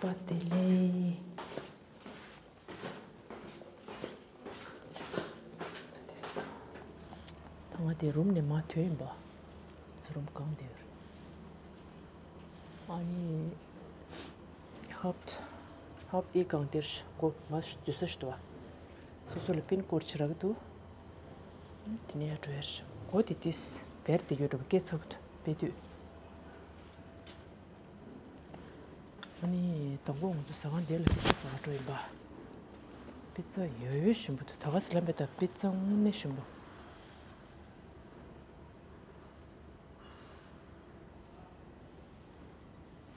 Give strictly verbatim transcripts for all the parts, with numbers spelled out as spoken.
པ་དེ་ལས། ད་ང་དེ་རུམ་ནས་མར་ཐོན་ཡིན་པ། ཚུ་རུམ་གང་དེར། ཨ་ནི། ཧབ། ཧབ་དེ་གང་དེར་སྒོ་མ་འཛུལ་ས་ཞིག་འདུག་བ། སོ་སོ་ལ་པིན་ཀོཌ་ཅིག་རག་གི་འདུག་དེ་ནས་ཡར་འགྲོ་ཡར། སྒོ་དེ་ཏིས་བེར་དེ་ཡོད་འགྲོ་བ་སྐད་ཚབ་འདུག་དཔེ་དུས། ཨ་ནི་དང་པོ་ང་ཚོ་ཟ་ཁང་དེ་ལ་པི་ཙ་ཟ་ག་འགྲོ་ཡིན་པ། པི་ཙ་ཡོད་ཡོད་ཞིམ་པོ་འདུག་ད་ག་སི་ལམ་པའི་ད་པི་ཙ་དངོས་གནས་ཞིམ་པོ།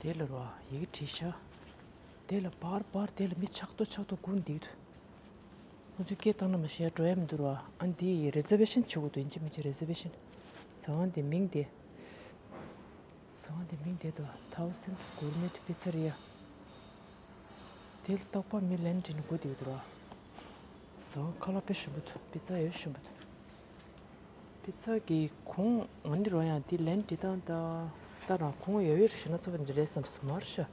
དེ་ལ་རོ་ཡི་གེ་བྲིས་ཤག་དེ་ལ་བར་བར་དེ་ལ་མི་ཆག་ཏོ་ཆག་ཏོ་སྒུག་འདུག་ཁོ་ཚོས་སྐད་བཏང་ན་མ་ཤེས་འགྲོ་ཡ་མི་འདུག་རོ། ཨ་འདི་རི་ཛར་ཝེ་ཤན་བྱེད་དགོས་འདུག་ཡིན་གཅིག་མིན་གཅིག་རི་ཛར་ཝེ་ཤན། ཟ་ཁང་དེ་མིང་དེ། ཟ་ཁང་དེ་མིང་དེ་དོ་Thousand Gourmet Pizzeria། དེ་ལ་རྟག་པར་མི་ལན་འདྲི་ནས་སྒུག་བསྡད་ཡོད་དོ། ཟ་ཁང་ཁ་ལག་དཔེ་ཞིམ་པོ་འདུག་པི་ཙ་ཡོད་ཞིམ་པོ་འདུག་པི་ཙ་གི་གོང་ང་ནི་རོ་ཡང་དེ་ལན་འདྲི་སྟངས་དང་ལྟ་རང་གོང་ཡོད་ཡོད་ཞིག་ན་ཚོ་བ་འདི་རེད་བསམ་སོང་མར་ཤ།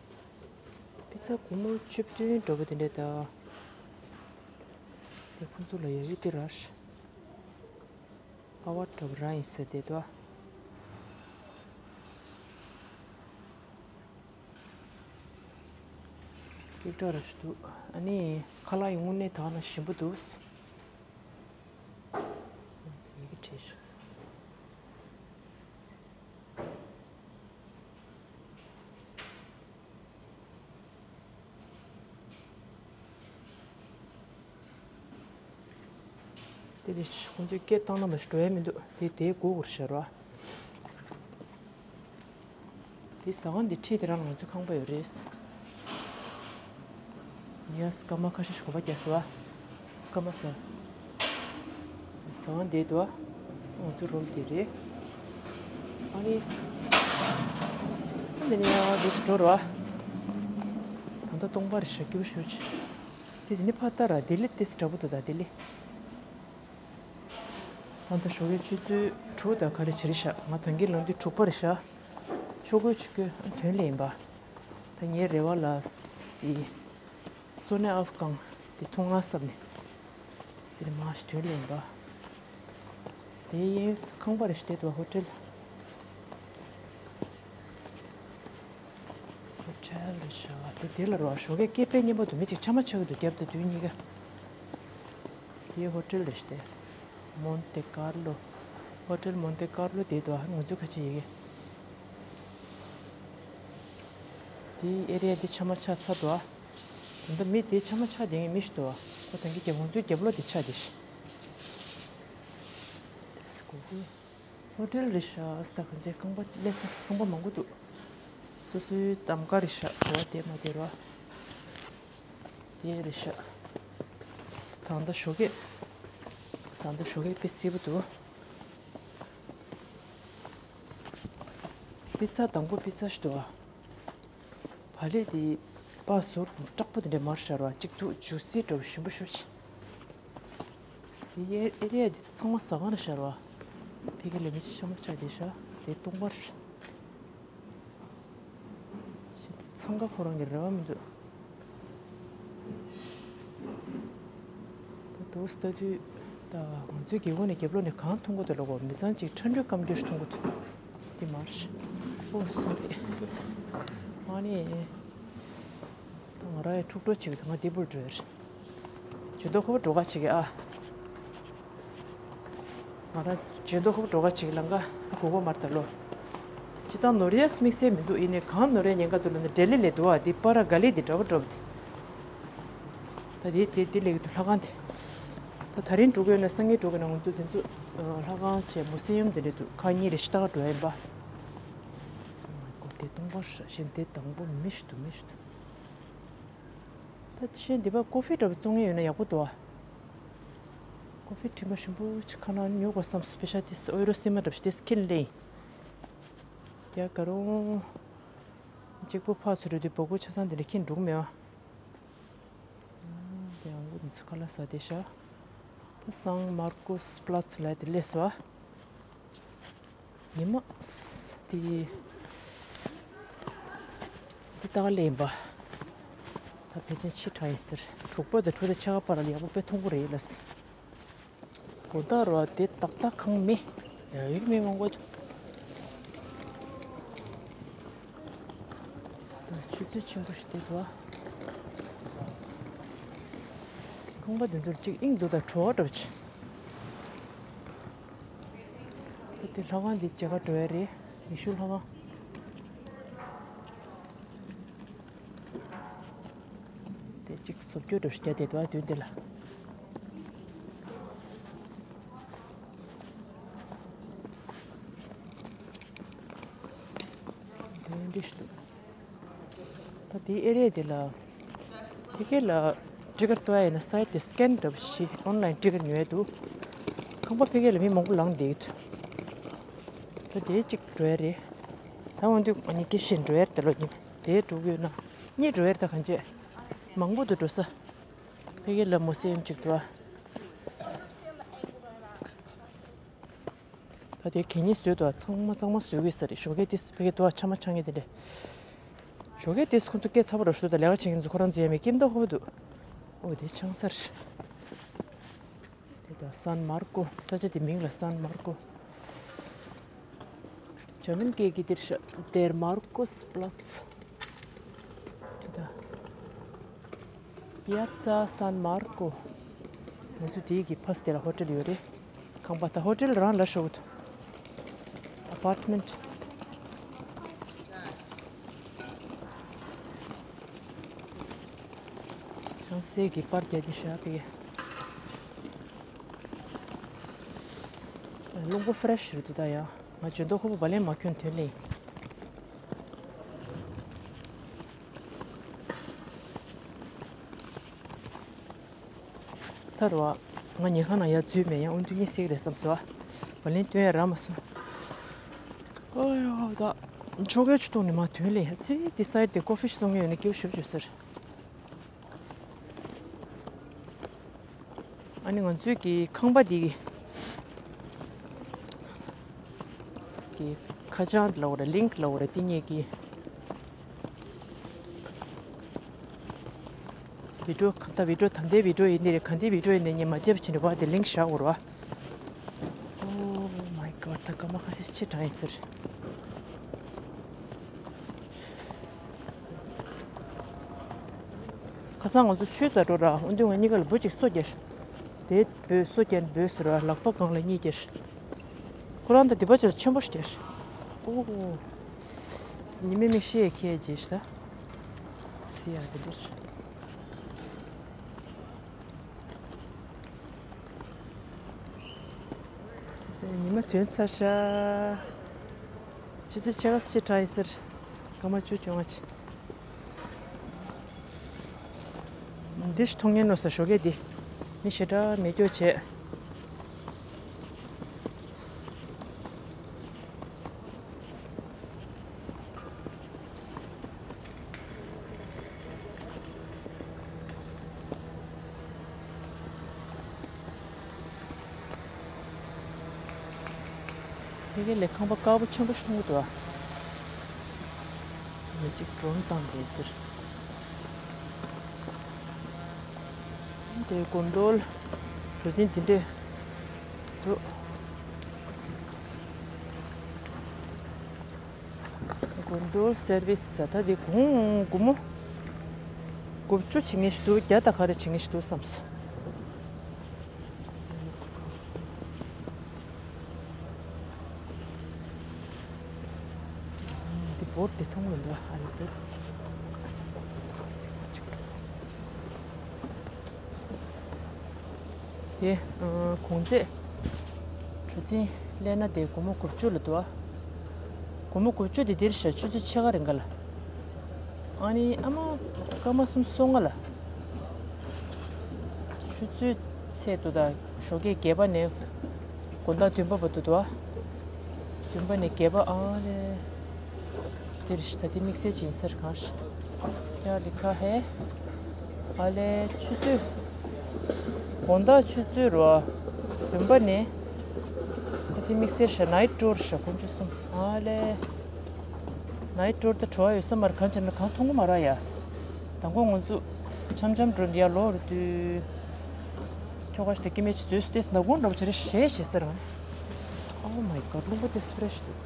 པི་ཙ་སྒོར་མོ་བཅུ་བདུན་འགྲོ་བ་དེ་འདྲས་དང་། དེ་ཁོང་ཚོ་ལ་ཡོད་ཡོད་དེ་ར་ཤ། ཨ་བ་གྲོགས་རང་ཡིན་ཟེར་དེ་དོ། ཀེག་འདྲ་ར་ཞིག་འདུག་ཨ་ནི་ཁ་ལག་ཡི་དངོས་གནས་དག་ན་ཞིམ་པོ་འདུག་ཡི་གེ་བྲིས་ཤག་དེ་དེ་ཁོང་ཚོས་སྐད་བཏང་ན་མ་ཞིག་འགྲོ་ཡ་མི་འདུག་དེ་དེའི་སྒུག་དགོས་ཤར་བ། དེ་ཟ་ཁང་འདི་འཁྲིས་དེ་རང་ལ་ང་ཚོའི་ཁང་པ་ཡོད་རེད། ཡ་སྐར་མ་ཁ་ཤས་ཤིག་གོ་བ་རྒྱག་སོང་བ། སྐར་མ་ཟ། ཟ་ཁང་འདི་འདུག་ང་ཚོའི་རུམ་དེ་རེད། ཨ་ནི། འདི་ནས་ཡང་འདི་འགྲོ་རོགས། ད་ལྟ་སྟོང་པ་རེད་ཤག་སྐྱིད་པོ་ཞུ་ཆེ། དེ་དེ་ནི་ཕ་ཏ་ར་ལྡི་ལི་ཏིས་འདྲ་པོ་འདུག་ད་ལྡི་ལི། ད་ལྟ་ཞོགས་ཀའི་ཆུ་ཚོད་དྲུག་དང་ག་རེ་བྱེད་རེད་ཤག་ང་ད་གིན་ལངས་དུས་དྲུག་པ་རེད་ཤག་ཆོག་གོ་ཆོག་གོ་དོན་ལས་ཡིན་པ། ད་ངའི་རེ་བ་ལ་དེ་སོ་ནི་ཨབ་ཀང་དེ་ཐུང་ང་སབ་ནས་དེ་རེ་མ་ཞིག་དོན་ལས་ཡིན་པ། དེ་ཡིན་ཁང་པ་རེ་ཞིག་དེ་དུ་ཧོ་ཊེལ། ཧོ་ཊེལ་རེད་ཤག་དེ་དེ་ལ་རོ་ཞོགས་ཀའི་སྐད་དཔེ་སྙན་པོ་འདུག་མི་གཅིག་ཆ་མ་ཆག་གི་འདུག་རྒྱབ་དང་མདུན་གཉིས་ཀ་དེའི་ཧོ་ཊེལ་རེད་ཤག་དེ། མོན་ཏེ་ཀར་ལོ། ཧོ་ཊེལ་མོན་ཏེ་ཀར་ལོ་དེ་དུ་ང་ཚོའི་ཁ་ཆེ་ཡི་གེ་དེའི་ཨེ་རི་ཡ་འདི་ཆ་མ་ཆག་ཚར་འདུག་ད་ལྟ་མི་དེ་ཆ་མ་ཆག་དེ་ངའི་མི་ཞིག་འདུག་ཁོ་ད་གིན་རྒྱབ་ང་ཚོའི་རྒྱབ་ལོགས་དེ་ཆག་དེ་ཤག་ཧོ་ཊེལ་རེད་ཤག་ཨ་སི་ད་གང་ཅི་ཁང་པ་སླེབས་ས་ཁང་པ་མང་པོ་འདུག་སོ་སོའི་གདམ་ཀ་རེད་ཤག་འགྲོ་བ་དེ་མ་དེ་རོ། དེ་རེད་ཤག་ད་ལྟ་ཞོགས་ཀས། ད་ལྟ་ཞོགས་ཀས་དཔེ་སྲིད་པོ་འདུག་པི་ཙ་དང་པོ་པི་ཙ་ཞིག་འདུག་ཨ། བག་ལེབ་དེ་པ་ཟུར་དྲག་པོ་དེ་འདྲ་མར་ཤར་བ་གཅིག་ཏུ་ཇུ་སི་འདྲ་བོ་ཞིམ་པོ་ཞེ་པོ་ཅིག་དེ་ཨེ་རི་ཡ་འདི་ཚང་མ་ཟ་ཁང་རེད་ཤག་ར། ཕ་གི་ལ་མི་ཆ་མ་ཆག་དེ་ཤག་དེ་སྟོང་པ་རེད། ཤིན་ཏུ་འཚང་ཁ་ཁོ་རང་གི་རེ་བ་མི་འདུག་ད་དུ་ལྟ་དུས་ད་ང་ཚོའི་སྒེའུ་ཁུང་ནས་རྒྱབ་ལོགས་ནས་གང་མཐོང་གི་འདུག་ལབ་གོ་མི་ཚང་ཅིག་ཁྲ་འགྲོས་སྐམ་འགྲོས་ཤིག་མཐོང་གི་འདུག་དེ་མར་ཤི། ཨོ་སོ་རི། ཨ་ནི། ད་ང་རང་ཡང་འཁྲུག་འགྲོ་བྱེད་ཀྱི་འདུག་ང་འདི་བུར་འགྲོ་ཡ་རེད། ཇུས་གཏོགས་ཁོ་པ་འགྲོ་ག་བྱེད་ཀྱི་ཨ། ང་རང་ཇུས་གཏོགས་ཁོ་པ་འགྲོ་ག་བྱེད་ཀྱི་ལང་ཀ་ཨ་གོ་གོ་མར་ད་ལོ། སྤྱི་བཏང་ནོར་ཡས་དམིགས་བསལ་མི་འདུག་ཡིན་ནའི་གང་ནོར་ཡས་ཉེན་ཁ་འདུག་ལབ་ན་ལྡི་ལི་ལས་འདུག་ཨ་འདི་པ་ར་ག་ལི་འདི་འདྲ་པོ་འགྲོ་བ་འདི། ད་དེ་དེ་དེ་ལེགས་འདུག་ལྷ་ཁང་དེ། ད་ད་རིང་འགྲོ་གི་ཡོད་ན་སང་ཉིན་འགྲོ་གི་ཡོད་ན་ང་ཚོ་དེ་ཚོ་ལྷ་ཁང་བྱས་མུ་སི་ཡམ་དེ་འདྲ་འདུག་ཁ་ཉིན་རེ་ཞིག་ལྟ་ག་འགྲོ་ཡ་ཡིན་པ། ཨོ་མའི་གོ་དེ་སྟོང་པ་ཧྲ་གཞན་དེ་དང་པོ་མི་ཞིག་འདུག་མི་ཞིག་འདུག་ད་དེ་བཞིན་འདི་པ་ཀོ་ཧྥི་འདྲ་པོ་བཙོང་མཁན་ཡོད་ན་ཡག་པོ་འདུག་ཨ། ཀོ་ཧྥི་དྲི་མ་ཞིམ་པོ་ཅིག་ཁ་ནང་ཉོ་དགོས་བསམ་སོང་པེ་ཤ་དེ་ཨོ་ཡོ་རོ་སི་མ་འདྲ་པོ་ཞིག་དེ་ཁྱེར་ལེ། རྒྱ་གར་འོང་། གཅིག་པོ་ཕག་ཚོ་རེད་དུས་སྦག་སྦག་ཆ་ཚང་དེ་འདྲ་ཁྱེར་འགྲོ་གི་མེད་པ། དེ་ཡང་འུ་ཚོ་ཁ་ལག་ཟ་བསྡད་ཤག་ད་སང་མར་ཀོས་པི་ལ་ཙི་ལ་དེ་སླེབས་སོང་ཨ། ཉི་མ། དེ། འདི་ལྟ་ག་ལེན་པ། ད་ཕལ་ཆེར་ཕྱི་དྲགས་ཡིན་ཟེར། དྲུག་པ་དང་དྲུག་དང་ཕྱེད་ཀ་བར་ལ་ཡག་པོ་དཔེ་མཐོང་གི་རེད་ལགས། དགོང་དག་རོ་དེ་ཏག་ཏག་ཁང་མེད། ཡ་ཡིག་མི་མང་པོ་འདུག་ད་ཆུ་ཚོད་ཆེན་པོ་ཞིག་དེ་འདུག་ཁང་པ་དེ་ཚོར་གཅིག་དབྱིངས་འདུག་ད་བྲོ་བ་འདྲ་པོ་ཅིག་ད་དེ་ལྷ་ཁང་འདི་མཇལ་ཁ་འགྲོ་ཡ་རེད། ཡེ་ཤུ་ལྷ་ཁང་། དེ་གཅིག་བཟོ་བཅོས་འདྲ་ཞིག་བརྒྱབ་བསྡད་འདུག་ཨ། མདུན་དེ་ལ། མདུན་འདི་ཞིག་འདུག་ད་དེའི་ཨེ་རི་ཡ་དེ་ལ། ཕ་གི་ལ་ཊི་ཀེ་ཊི་གཏོང་ཡ་ཡིན་ན་སའེ་ཊི་དེ་སི་ཀེན་འདྲ་པོ་ཞིག་ཨོན་ལའིན་ཊི་ཀེ་ཊི་ཉོ་ཡ་འདུག་ཁང་པ་ཕ་གི་ལ་མི་མང་པོ་ལངས་བསྡད་ཀྱི་འདུག་ད་དེ་གཅིག་འགྲོ་ཡ་རེད། ད་འོན་ཏེ་ཨ་ནི་སྐད་ཆ་འགྲོ་ཡ་རེད། ད་ལོ་གཉིས་དེ་འགྲོ་གི་ཡོད་ན་གཉིས་འགྲོ་ཡ་རེད། ད་གང་བྱས་མང་པོ་འདུག་འགྲོ་ས། ཕ་གི་ལ་མུ་སི་ཡམ་གཅིག་འདུག་ཨ། ད་དེ་གད་སྙིགས་བཟོས་འདུག་ཨ། ཚང་མ་གཙང་མ་བཟོ་དགོས་ས་རེད། ཞོགས་ཀས་དེ་ཕ་གི་འདུག་ཨ། ཆ་མ་ཆང་ངེ་དེ་འདྲས། ཞོགས་ཀས་དེ་ཁོ་ཚོ་སྐད་ཚ་པོ་འདྲ་ཞུ་འདུག་ད་ལས་ཀ་བྱེད་མཁན་ཚོ་ཁོ་རང་ཚོ་ཡ་མེད་སྐྱིད་མདོག་ཁ་པོ་འདུག་ཨོ་དེ་ཆང་ས་རེད། དེ་ད་སན་མར་ཀོ། ས་ཆ་དེ་མིང་ལ་སན་མར་ཀོ། འཇར་མན་སྐད་ཀྱི་འདིར་ཤ་Der Markusplatz། དེ་ད་Piazza San Marco། ང་ཚོ་དེའི་གི་ཕ་སི་དེ་ལ་ཧོ་ཊེལ་ཡོད་རེད། ཁང་པ་ད་ཧོ་ཊེལ་རང་ལ་ཤོག་ཨ་པར་ཊི་མེན་ཊི། ཡང་སའི་གི་པར་རྒྱག་གི་ཤག་པས། རླུང་པོ་ཕེ་རེ་ཤི་རེད་འདུག་ད་ཡ། ང་འཇོན་ཐོ་ཁོ་པོ་བ་ལན་མ་གྱོན་དོན་ལེ། ད་རུ་བ། ང་ཉལ་ཁང་ནང་ཡར་འཛུལ་མེད་ཡང་འོན་ཏུ་གཉིད་སད་ཀྱི་རེད་བསམ་སོང་ཨ། བ་ལན་སྟོན་ཡ་རག་མ་སོང་། ཨོ་ཡོ་ད། ཆོ་གའི་ཆུ་ཐོག་ནས་མ་ཐོན་ལེ་ཧ་ཚི་དེ་སའི་ཌི་དེ་ཀོ་ཕི་ཞིག་བཙོང་ཡོད་ན་སྐྱེའུ་ཞོབ་ཞོབ་ཟེར། ཨ་ནི་ང་ཚོའི་གི་ཁང་པ་འདི་གི་གི་ཁ་བྱང་ལབ་དགོས་རེད། ལིང་ལབ་དགོས་རེད། འདི་གཉིས་ཀྱི་བི་ཌིའོ་གང་ལྟར་བི་ཌིའོ་ད་ལྟའི་བི་ཌིའོ་ཡིན་ནི་རེད། ག་འདི་བི་ཌིའོ་ཡིན་ནི་ངས་མ་བརྗེད་པ་བྱས་ནས་བ་དེ་ལིང་བཞག་དགོས་རེད་བ། Oh my god ད་སྐར་མ་ཁ་ཤས་ཕྱི་དྲགས་ཡིན་ཟེར། ཁ་སང་ང་ཚོ་ཆུའི་རྩར་འགྲོ་ར། འོན་ཏེ་ང་གཉིས་ཀ་ལ་འབུ་གཅིག་སོ་བརྒྱབ། དེ་འབུ་སོ་བརྒྱབ་འབུ་ཟེར་ར། ལག་པ་སྒང་ལ་གཉིས་བརྒྱབ། ཁོ་རང་ད་འདི་པ་ཅིག་ལ་ཆེན་པོ་ཞིག་བརྒྱབ། ཨོ། ཉི་མའི་མིག་ཤེལ་ཁྱེད་རྗེས་ཤི་ད། སི་ཡ་དེ་འདྲ་ཆུ། ཉི་མ་ཐོན་ཚར་ཤག་ཆུ་ཚོད་ཕྱེད་ཀ་ཕྱི་དྲགས་ཡིན་ཟེར། སྐར་མ་བཅུ་བཅོ་ལྔ་ཅིག་འདི་ཞིག་མཐོང་ཉན་ནོ་ས་ཞོགས་ཀས་འདི། མི་ཞེ་དྲག་མེད་སྐྱོ་བྱས། དེ་གའི་ལས་ཁང་པ་དཀར་པོ་ཆེན་པོ་ཞིག་མཐོང་གི་འདུག་ཨ། མི་གཅིག་ཌོ་རོན་བཏང་བསྡད་ཟེར། དེ་དགོན་རྡོལ་གྲུ་གཟིངས་དེ་འདྲས་འདུག་དགོན་རྡོལ་སེར་བིས་ཟ་ད་དེ་གུང་སྒོར་མོ་དགུ་བཅུ་བྱེད་མཁན་ཞིག་འདུག་བརྒྱ་དང་ག་རེ་བྱེད་མཁན་ཞིག་འདུག་བསམ་སོང་། འདི་བོར་དེ་མཐོང་མི་འདུག་ཨ་ནི་བོར། དེ་གོང་ཚད་གྲུ་གཟིངས་སླེབས་ན་དེ་སྒོར་མོ་དགུ་བཅུ་ལ་འདུག་ཨ། སྒོར་མོ་དགུ་བཅུ་དེ་འདིར་བཞག་ཆུ་ཚོད་ཕྱེད་ཀ་རིང་ག་ལ། ཨ་ནི་ཨ་མ་སྐར་མ་གསུམ་སོ་ལྔ་ལ། ཆུ་ཚོད་ཚད་འདུག་ད་ཞོགས་ཀས་བརྒྱད་པ་ནས་དགོང་དག་བདུན་པ་བར་དུ་འདུག་ཨ། བདུན་པ་ནས་བརྒྱད་པ་ཨ་ལེ། འདིར་ད་དེ་དམིགས་བསལ་ཅིག་ཡིན་ས་རེད་གང་ཤེས། ཡ་ལི་ཁ་ཧེ། ཨ་ལེ་ཆུ་ཚོད། དགོང་དག་ཆུ་ཚོད་རོ། བདུན་པ་ནས། ད་དེ་དམིགས་བསལ་ཤ་ནའིཊ་ཊུར་ཤ་དཀོན་མཆོག་གསུམ་ཨ་ལེ། ནའིཊ་ཊུར་ད་བྲོ་བ་ཡོད་ས་མ་རེད། གང་བྱས་ན་གང་མཐོང་གི་མ་རེད་ཡ། དང་པོ་ང་ཚོ་ འཆམ་འཆམ་འགྲོ་འདི་ཡ་ལོ་རུ་དུས། ཁྱོ་ག་ཞིག་དེ་སྐྱེ་དམན་ཅིག་བཟོས་སུ་ཏེས་ནག་ཁུང་འགྲོ་བ་ཅི་རེ་ཞེས་ཞེས་ཟེར་བ། Oh my god, རླུང་བུ་དེ་སི་ཕེ་རེ་ཤི་འདུག་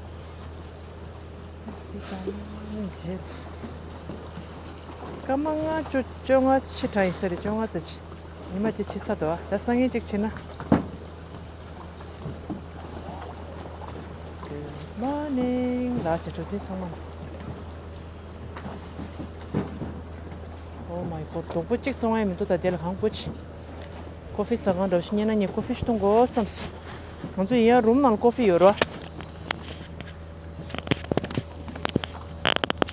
ཨ་སི་ཀ་ནང་རྗེས། སྐར་མ་ལྔ་བཅུ་བཅོ་ལྔ་ཕྱི་དྲགས་ཡིན་ས་རེད། བཅོ་ལྔ་ཙམ་ཅིག་ཉི་མ་དེ་ཕྱི་ས་དོ། ད་སང་ཉིན་ཅིག་ཕྱིན་ན། Good morning ལགས་ཀྱི་གྲུ་གཟིངས་ཚང་མ། Oh my god, རྡོག་པོ་གཅིག་བཙོང་ཡ་མི་འདུག་ད་དེ་ལ་གང་པོ་ཆེ། ཀོ་ཧྥི་ཟ་ཁང་འདྲ་བོ་ཞིག་རྙེད་ན་ངས་ཀོ་ཧྥི་ཞིག་འཐུང་དགོས་བསམས། ང་ཚོ་ཡིན་ཡང་རུམ་ནང་ལ་ཀོ་ཧྥི་ཡོད་རེད་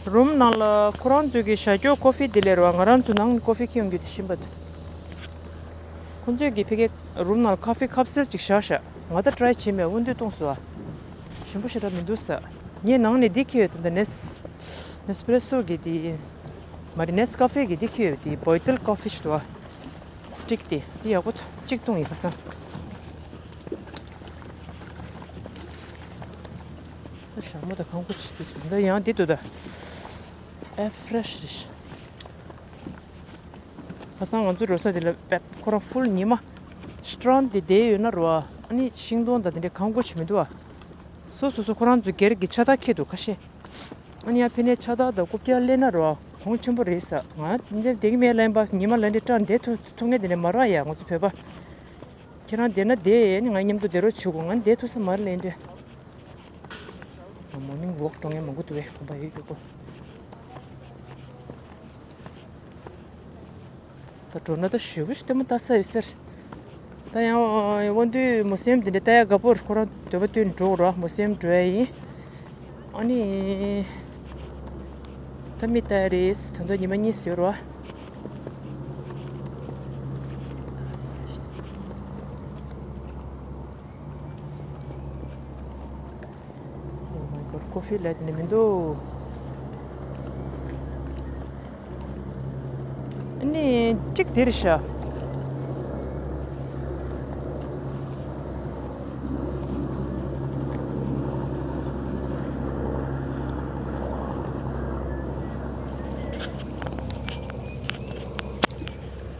བ། རུམ་ནང་ལ་ཁོ་རང་ཚོའི་གི་ཞ་སྐྱོགས་ཀོ་ཧྥི་དེ་ལས་རེད་བ། ང་རང་ཚོ་ནང་ནས་ཀོ་ཧྥི་ཁྱེར་ཡོང་རྒྱུ་དེ་ཤེས་པ་འདུག་ཁོ་ཚོའི་གི་ཕ་གིའི་རུམ་ནང་ལ་ཀོ་ཧྥི་ཁབ་སེལ་ཅིག་བཞག་ཤག་ང་ད་ཊ་རའི་བྱས་མེད། འོ་འདུག་བཏུང་སོང་བ། ཞིམ་པོ་ཞེ་དྲག་མི་འདུག་ཟེར། ངས་ནང་ནས་འདི་ཁྱེར་ཡོད། ད་ནེས་ནེས་པེ་རེ་སོ་གི་དེ། མ་རེད། ནེས་ཀ་ཧྥེ་གི་འདི་ཁྱེར་ཡོད། དེ་བོ་ཊལ་ཀོ་ཧྥི་ཞིག་འདུག་བ། སི་ཊིག་དེ་དེ་ཡག་པོ་འདུག་གཅིག་བཏུང་ཡིན་ཁ་སང་། ཞྭ་མོ་དང་གང་པོ་ཅིག་དེ་འདི་ཡང་འདི་འདུག་ད། ཨེ་ཕེ་རེ་ཤི་རེད། ཁ་སང་ང་ཚོ་འགྲོ་ས་དེ་ལ་པད་ཁོ་རང་ཕུལ་ཉི་མ་སི་ཊོང་དེ་བསྡད་ཡོད་ན་རོ། ཨ་ནི་ཤིང་སྡོང་དང་དེ་འདྲའི་གང་པོ་ཅིག་མི་འདུག་བ། སོ་སོ་སོ་ཁོ་རང་ཚོ་སྒེར་གྱི་ཕྱག་རྟགས་འཁྱེར་འདུག་ཁ་ཤས། ཨ་ནི་ཡང་ཕ་ནས་ཕྱག་རྟགས་དང་རྐུབ་བཀྱག་སླེབས་ན་རོ། གོང་ཆེན་པོ་རེད་ཟེར། ང་འདི་འདྲ་བསྡད་ཀྱི་མེད་ལབ་ཡིན་པ། ཉི་མ་ལ་འདྲ་སྐྲག་བསྡད་ཐུབ་ཐུབ་མཁན་དེ་འདྲ་མ་རག་ཡ། ང་ཚོ་བོད་པ། ཁྱེད་རང་བསྡད་ན་བསྡད། ཨ་ནི་ང་མཉམ་དུ་བསྡད་རོགས་བྱེད་དགོས། ང་བསྡད་ཐུབ་ས་མ་རེད་ལབ་ཡིན་འདྲ། ང་མོར་ནིང་ཝོག་འགྲོ་མཁན་མང་པོ་འདུག་བས། གོམ་པ་ཡོད་རྒྱུ་པོ། ད་འགྲོ་ན་ད་ཞེ་པོ་ཞིག་ལྟད་མོ་ལྟ་ས་ཡོད་ཟེར། ད་ཡང་དབང་འདུས་མུ་སེམ་དེ་འདྲ་ལྟ་ཡ་དགའ་པོ་རེད། ཁོ་རང་འདོད་པ་བཏོན་འགྲོ་ར། མུ་སེམ་འགྲོ་ཡ་ཡིན། ཨ་ནི། ད་མི་ལྟ་ཡ་རེད། ད་དུང་ཉི་མ་གཉིས་ཡོད་ར། Oh my god, ཀོ་ཧྥི་ལས་དེ་ནས་མི་འདུག་ཨ་ནི་གཅིག་དེ་རེད་ཤག་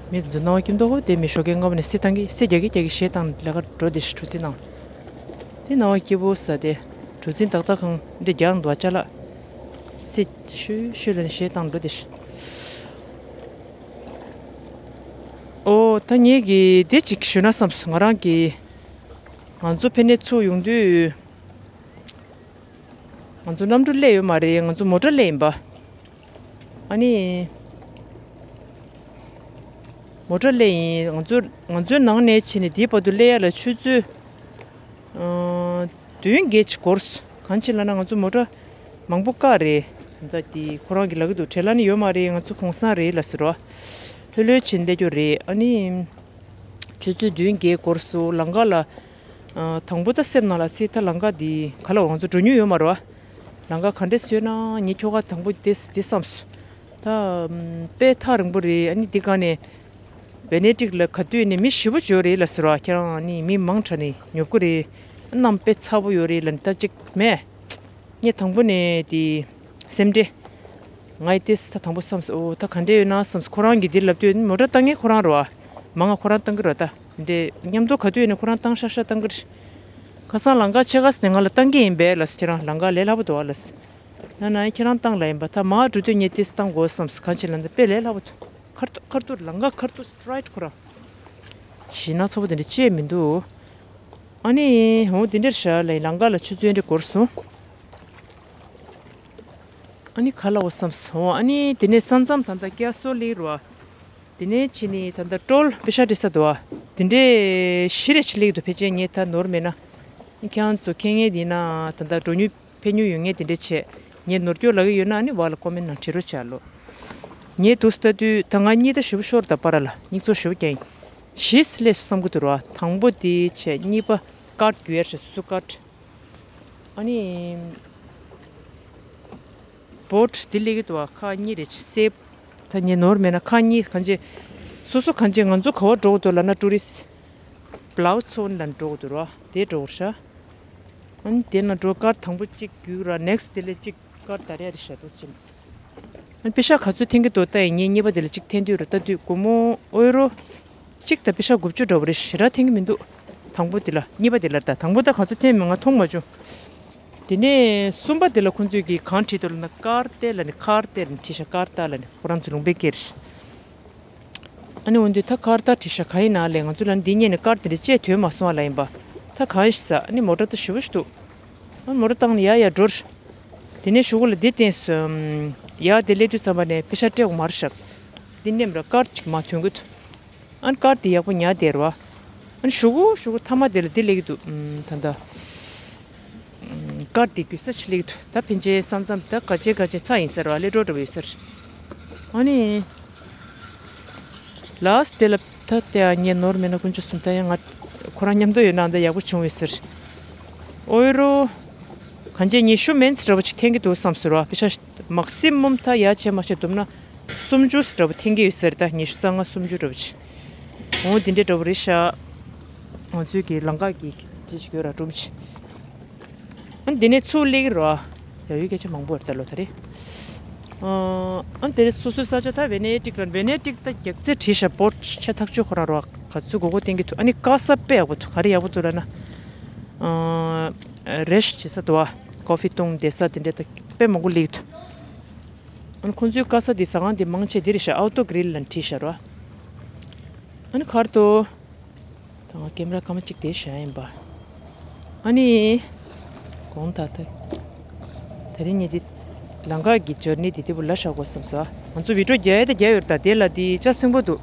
མི་འཛུལ་སྣང་བ་སྐྱིད་མདོག་ཁོ་དེ་མི་ཞོགས་ཀས་སྔ་མོ་ནས་སེ་བཏང་གི་སེ་རྒྱག་གི་རྒྱག་གི་གཞས་བཏང་ལས་ཀ་འགྲོ་དེ་ཤི་གྲུ་རྩིས་ནང་། དེ་སྣང་བ་སྐྱིད་པོ་ས་དེ། གྲུ་རྩིས་ཏག་ཏག་ཁང་འདི་རྒྱག་འདུག་བ་ཅ་ལག་སེ་ཤུ་ཤུ་ལ་ནི་གཞས་བཏང་འགྲོ་དེ་ཤི། ཨོ་ད་ངེད་ཀྱི་དེ་ཅིག་ཞུ་ན་བསམས་སོང་། ང་རང་གི་ང་ཚོ་ཕ་ནས་ཚུར་ཡོང་དུས། ང་ཚོ་གནམ་གྲུ་སླེབས་ཡོད་མ་རེད། ང་ཚོ་མོ་ཊ་སླེབས་ཡིན་པ། ཨ་ནི། མོ་ཊ་སླེབས་ཡིན། ང་ཚོ་ང་ཚོའི་ནང་ནས་ཕྱིན་ནས་དེའི་བར་དུ་སླེབས་ཡ་ལ་ཆུ་ཚོད། ཨ། བདུན་བརྒྱད་ཅིག་འགོར་སོང་། གང་ཅི་ལབ་ན་ང་ཚོ་མོ་ཊ་མང་པོ་བཀག་རེད། ད་དེ་ཁོ་རང་གིས་ལབ་ཀྱི་འདུག་དྲན་ལ་ནི་ཡོད་མ་རེད། ང་ཚོ་གུང་སེང་རེད་ལབ་ཟེར་རོ། ལྷོད་ལྷོད་ཕྱིན་སླེབས་རྒྱུ་རེད། ཨ་ནི། ཆུ་ཚོད་བདུན་བརྒྱད་འགོར་སོང་། ལམ་ཁ་ལ། ཨ། དང་པོ་ད་སེམས་ནང་ལ་ཚེ་ད་ལམ་ཁ་འདི་ག་ལ་ང་ཚོ་འགྲོ་མྱོང་ཡོད་མ་རེད་བ། ལམ་ཁ་ག་འདྲས་ཡོད་ན་ངས་ཁྱོ་ག་དང་པོ་དེ་དེ་བསམས་སོང་། ད་དཔེ་ཐག་རིང་པོ་རེད། ཨ་ནི་འདི་ག་ནས་བེ་ནེ་ཊིག་ལ་ག་དུས་ནས་མི་ཞེ་པོ་ཅིག་ཡོད་རེད་ལབ་ཟེར་བ། ཁྱེད་རང་ཨ་ནི་མི་མང་དྲགས་ནས་ཉོབ་ཀྱི་རེད། གནམ་དཔེ་ཚ་པོ་ཡོད་རེད་ལབ་ནས་ད་ཅིག་མེད། ངས་དང་པོ་ནས་དེ་སེམས་ཁྲལ། ང་ཡི་ཏེ་ས་དང་པོ་བསམས་སོ། ཨོ་ད་ག་འདྲས་ཡོད་ན་བསམས་སོ། ཁོ་རང་གིས་འདི་ལབ་དུས་མོ་ཊ་བཏང་མཁན་ཁོ་རང་རེད་བ། མང་ང་ཁོ་རང་བཏང་གི་རེད་བ། ད་འདྲས་མཉམ་དུ་ག་དུས་ཡིན་ན་ཁོ་རང་བཏང་ཤག་ཤག་བཏང་གི་རེད། ཁ་སང་ལམ་ཁ་ཕྱེད་ཀ་ཙམ་ནས་ང་ལ་བཏང་གི་ཡིན་པས་ལབ་སོ། ཁྱེད་རང་ལམ་ཁ་ལས་སླ་པོ་འདུག་བ་ལབ་སོ། ན་ན་ཁྱེད་རང་བཏང་ལ་ཡིན་པ། ད་མར་འགྲོ་དུས་ངས་ཏེ་ས་བཏང་དགོས་བསམས་སོ། གང་ཅི་ལབ་ན་དཔེ་ལས་སླ་པོ་འདུག་ཁ་ཐུག་ཁ་ཐུག་ལམ་ཁ་ཁ་ཐུག་སི་ཊེ་རེ་ཊི་ཁོ་རང་། ཞེད་སྣང་ཚ་པོ་དེ་འདྲ་ཅི་ཡང་མི་འདུག་ཨ་ནི་འོ་དེ་འདྲར་བཞག་ལ་ལམ་ཁ་ལ་ཆུ་ཚོད་འདྲ་འགོར་སོང་། ཨ་ནི་ག་ལ་འོ་བསམ་སོང་། ཨ་ནི་དེ་ནས་ས་མཚམས་ད་ལྟ་ཀ་སོ་སླེབས་རོ། དེ་ནས་ཕྱིན་ནས་ད་ལྟ་ཀྲོལ་པེ་ཤ་འདྲ་ས་འདུག་བ། དེ་འདྲས་བཞི་རེ་ཕྱི་སླེབས་འདུག་ཕལ་ཆེར་ངས་ད་ནོར་མེད་ན། ཁྱེད་རང་ཚོ་མཁྱེན་མཁན་དེ་ན་ད་ལྟ་འགྲོ་མྱོང་ཕེབས་མྱོང་ཡོད་མཁན་དེ་འདྲས་བྱས། ངས་ནོར་སྐྱོར་ལབ་ཀྱི་ཡོད་ན་ཨ་ནི་བར་ལ་ཀོ་མེན་ནང་བྲིས་རོགས་བྱས་ཨ་ལོ། ངས་འདུག་ལྟ་དུས་ད་ང་གཉིས་ད་ཞེ་པོ་ཤོར་ད་པ་ར་ལ་སྙིགས་ཚོར་ཞེ་པོ་རྒྱག་ཡིན། བཞི་སླེབས་སོང་བསམ་གྱི་འདུག་ར། དང་པོ་དེ་བྱས། གཉིས་པ་ཀར་ཌི་རྒྱུག་ཡ་རེད། སོ་སོ་ཀར་ཌི། ཨ་ནི། བོ་ཊི་དེ་སླེབས་ཀྱི་འདུག་བ། ཁག་གཉིས་རེད་ཅེ། སེབ། ད་ངས་ནོར་མེད་ན་ཁག་གཉིས་གང་ཅི། སོ་སོ་གང་ཅི་ང་ཚོ་ག་བ་འགྲོ་གི་འདུག་ལབ་ན་ཀྲུ་རི་སི་ཊི་བྷ་ལའོ་ཚོན་ལ་འགྲོ་གི་འདུག་ར། དེ་འགྲོ་གི་རེད་ཤག་ཨ་ནི་དེ་ན་འགྲོ། ཀར་ཌི་དང་པོ་གཅིག་རྒྱུག་ར། ནེག་སི་ཊི་དེ་ལས་གཅིག་ཀར་ཌི་དར་ཡ་རེད་ཤག་འདུག་ཅིང་། ཨ་ནི་པེ་ཤག་ག་ཚོད་འཐེན་གྱི་འདུག་ལྟ་ཡིན། ངས་གཉིས་པ་དེ་ལ་གཅིག་འཐེན་དུས་ར་ལྟ་དུས་སྒོར་མོ་ཨོའི་རོ་གཅིག་དང་པེ་ཤག་དགུ་བཅུ་འདྲ་བོ་རེད། ཞེ་དྲག་འཐེན་གྱི་མི་འདུག་དང་པོ་དེ་ལ། གཉིས་པ་དེ་ལ་ལྟ། དང་པོ་ད་ག་ཚོད་འཐེན་མིན་ང་མཐོང་མ་བྱུང་། དེ་ནས་གསུམ་པ་དེ་ལ་ཁོང་ཚོས་ཀྱིས་གང་བྲིས་འདུག་ལབ་ན། ཀར་ཏེ་ལབ་ནས། ཀར་ཏེ་ལབ་ནས་བྲིས་ཤག་ཀར་ཏ་ལབ་ནས། ཁོ་རང་ཚོ་ལུང་པའི་སྐད་རེད། ཨ་ནི་འོན་ཏེ་ད་ཀར་ཏ་བྲིས་ཤག་གང་ཡིན་ན་ལས། ང་ཚོ་ལ་འདི་ཉན་ནས་ཀར་དེ་འདྲ་ཅེས་ཐོན་མ་སོང་བ་ལ་ཡིན་པ། ད་གང་ཡིན་ཤག་ཟེར། ཨ་ནི་མོ་ཊ་ད་ཞེ་པོ་ཞིག་འདུག་ཨ་ནི་མོ་ཊ་བཏང་ནས་ཡར་ཡར་འགྲོ་རེད། དེ་ནས་གཞུག་གུ་ལ་འདི་བསྟན་སོང་། ཡར་དེ་སླེབས་དུས་ཙམ་པ་ནས་པེ་ཤག་སྤྲད་དགོས་མ་རེད་ཤག་འདི་མནན་ར་ཀར་ཅིག་མར་ཐོན་གྱི་འདུག་ཨ་ནི་ཀར་དེ་ཡག་པོ་ཉར་བསྡད་རེད་བ། ཨ་ནི་གཞུག་གུ་གཞུག་གུ་མཐའ་མ་དེ་ལ་འདི་སླེབས་ཀྱི་འདུག་ཨམ། ད་ལྟ་ཀར་དེ་རྒྱུ་ས་ཆི་ལེགས་འདུག་ད་ཕན་ཆད་ས་མཚམས་ད་ག་ཅེ་ག་ཅེ་ཚ་ཡིན་ས་རེད་བ། སླེབས་འགྲོ་འགྲོ་བ་ཡོད་ས་རེད། ཨ་ནི་ལཱས་དེ་ལ་ད་ལྟ་ངས་ནོར་མེད་ན་དཀོན་མཆོག་གསུམ། ད་ཡང་ང་ཁོ་རང་མཉམ་དུ་ཡོད་ན་ད་ཡག་པོ་བྱུང་བའི་ཟེར། ཨོའི་རོ་གང་ཅེ་ཉི་ཤུ་མན་ཙམ་འདྲ་བོ་ཅིག་འཐེན་གྱི་འདུག་བསམ་ཟེར་བ། པེ་ཤག་མག་སི་མམ་ད་ཡ་ཆེ་མ་ཆེ་བསྡོམས་ན་སུམ་ཅུ་འདྲ་བོ་འཐེན་གྱི་ཡོད་ཟེར། ད་ཉི་ཤུ་རྩ་ལྔ་སུམ་ཅུ་འདྲ་བོ་ཅིག་འོ་དེ་འདྲའི་འདྲ་བོ་རེད་ཤག་ང་ཚོའི་གི་ལམ་ཁ་གི་དེ་ཅིག་ཡོད་ར། སྒྲོམ་ཅིག་ཨ་ནི་དེ་ནས་ཚུར་སླེབས་ཀྱི་རེད་བ། ཡ་ཡོད་སྐད་ཆ་མང་པོ་ཡོད་ད་ལོ་ད་རེད། ཨ་ནི་དེ་རེད། སོ་སོའི་ས་ཆ་ད་ཝེ་ནེ་ཏིག་ལ། ཝེ་ནེ་ཏིག་ད་རྒྱག་རྩེ་བྲིས་ཤག་བོད་ཆ་ཐག་ཆོད་ཁོ་རང་རེད་བ། ག་ཚོད་གོ་གོ་བསྟན་གྱི་འདུག་ཨ་ནི་དཀར་ས་དཔེ་ཡག་པོ་འདུག་ག་རེ་ཡག་པོ་འདུག་ལབ་ན། ཨ་རེ་སི་ཊི་བྱེད་ས་འདུག་བ། ཀོ་ཕི་བཏུང་བསྡད་ས་དེ་འདྲ་ད་དཔེ་མང་པོ་སླེབས་ཀྱི་འདུག་ཨ་ནི་ཁོང་ཚོའི་དཀར་ས་དེ་ཟ་ཁང་དེ་མང་ཆེ་འདི་རེད་ཤག་ཨའོ་ཏོ་གྷི་རིལ་ལབ་བྲིས་ཤག་ར། ཨ་ནི་ཁར་ཏོ། ད་ང་ཀེམ་ར་སྐར་མ་གཅིག་དེ་བཞག་ཡིན་པ། ཨ་ནི། དགོངས་དག་ད། དེ་རིང་ངས་འདི་ལམ་ཁ་གི་ཇར་ནི་དེ་དེ་བུ་ལ་བཞག་དགོས་བསམ་སོང་། ང་ཚོ་བི་ཌིའོ་རྒྱག་ཡ་ད་རྒྱག་ཡོད་རེད། ད་དེ་ལ་དེ་ལྕགས་སྲིན་པོ་འདུག་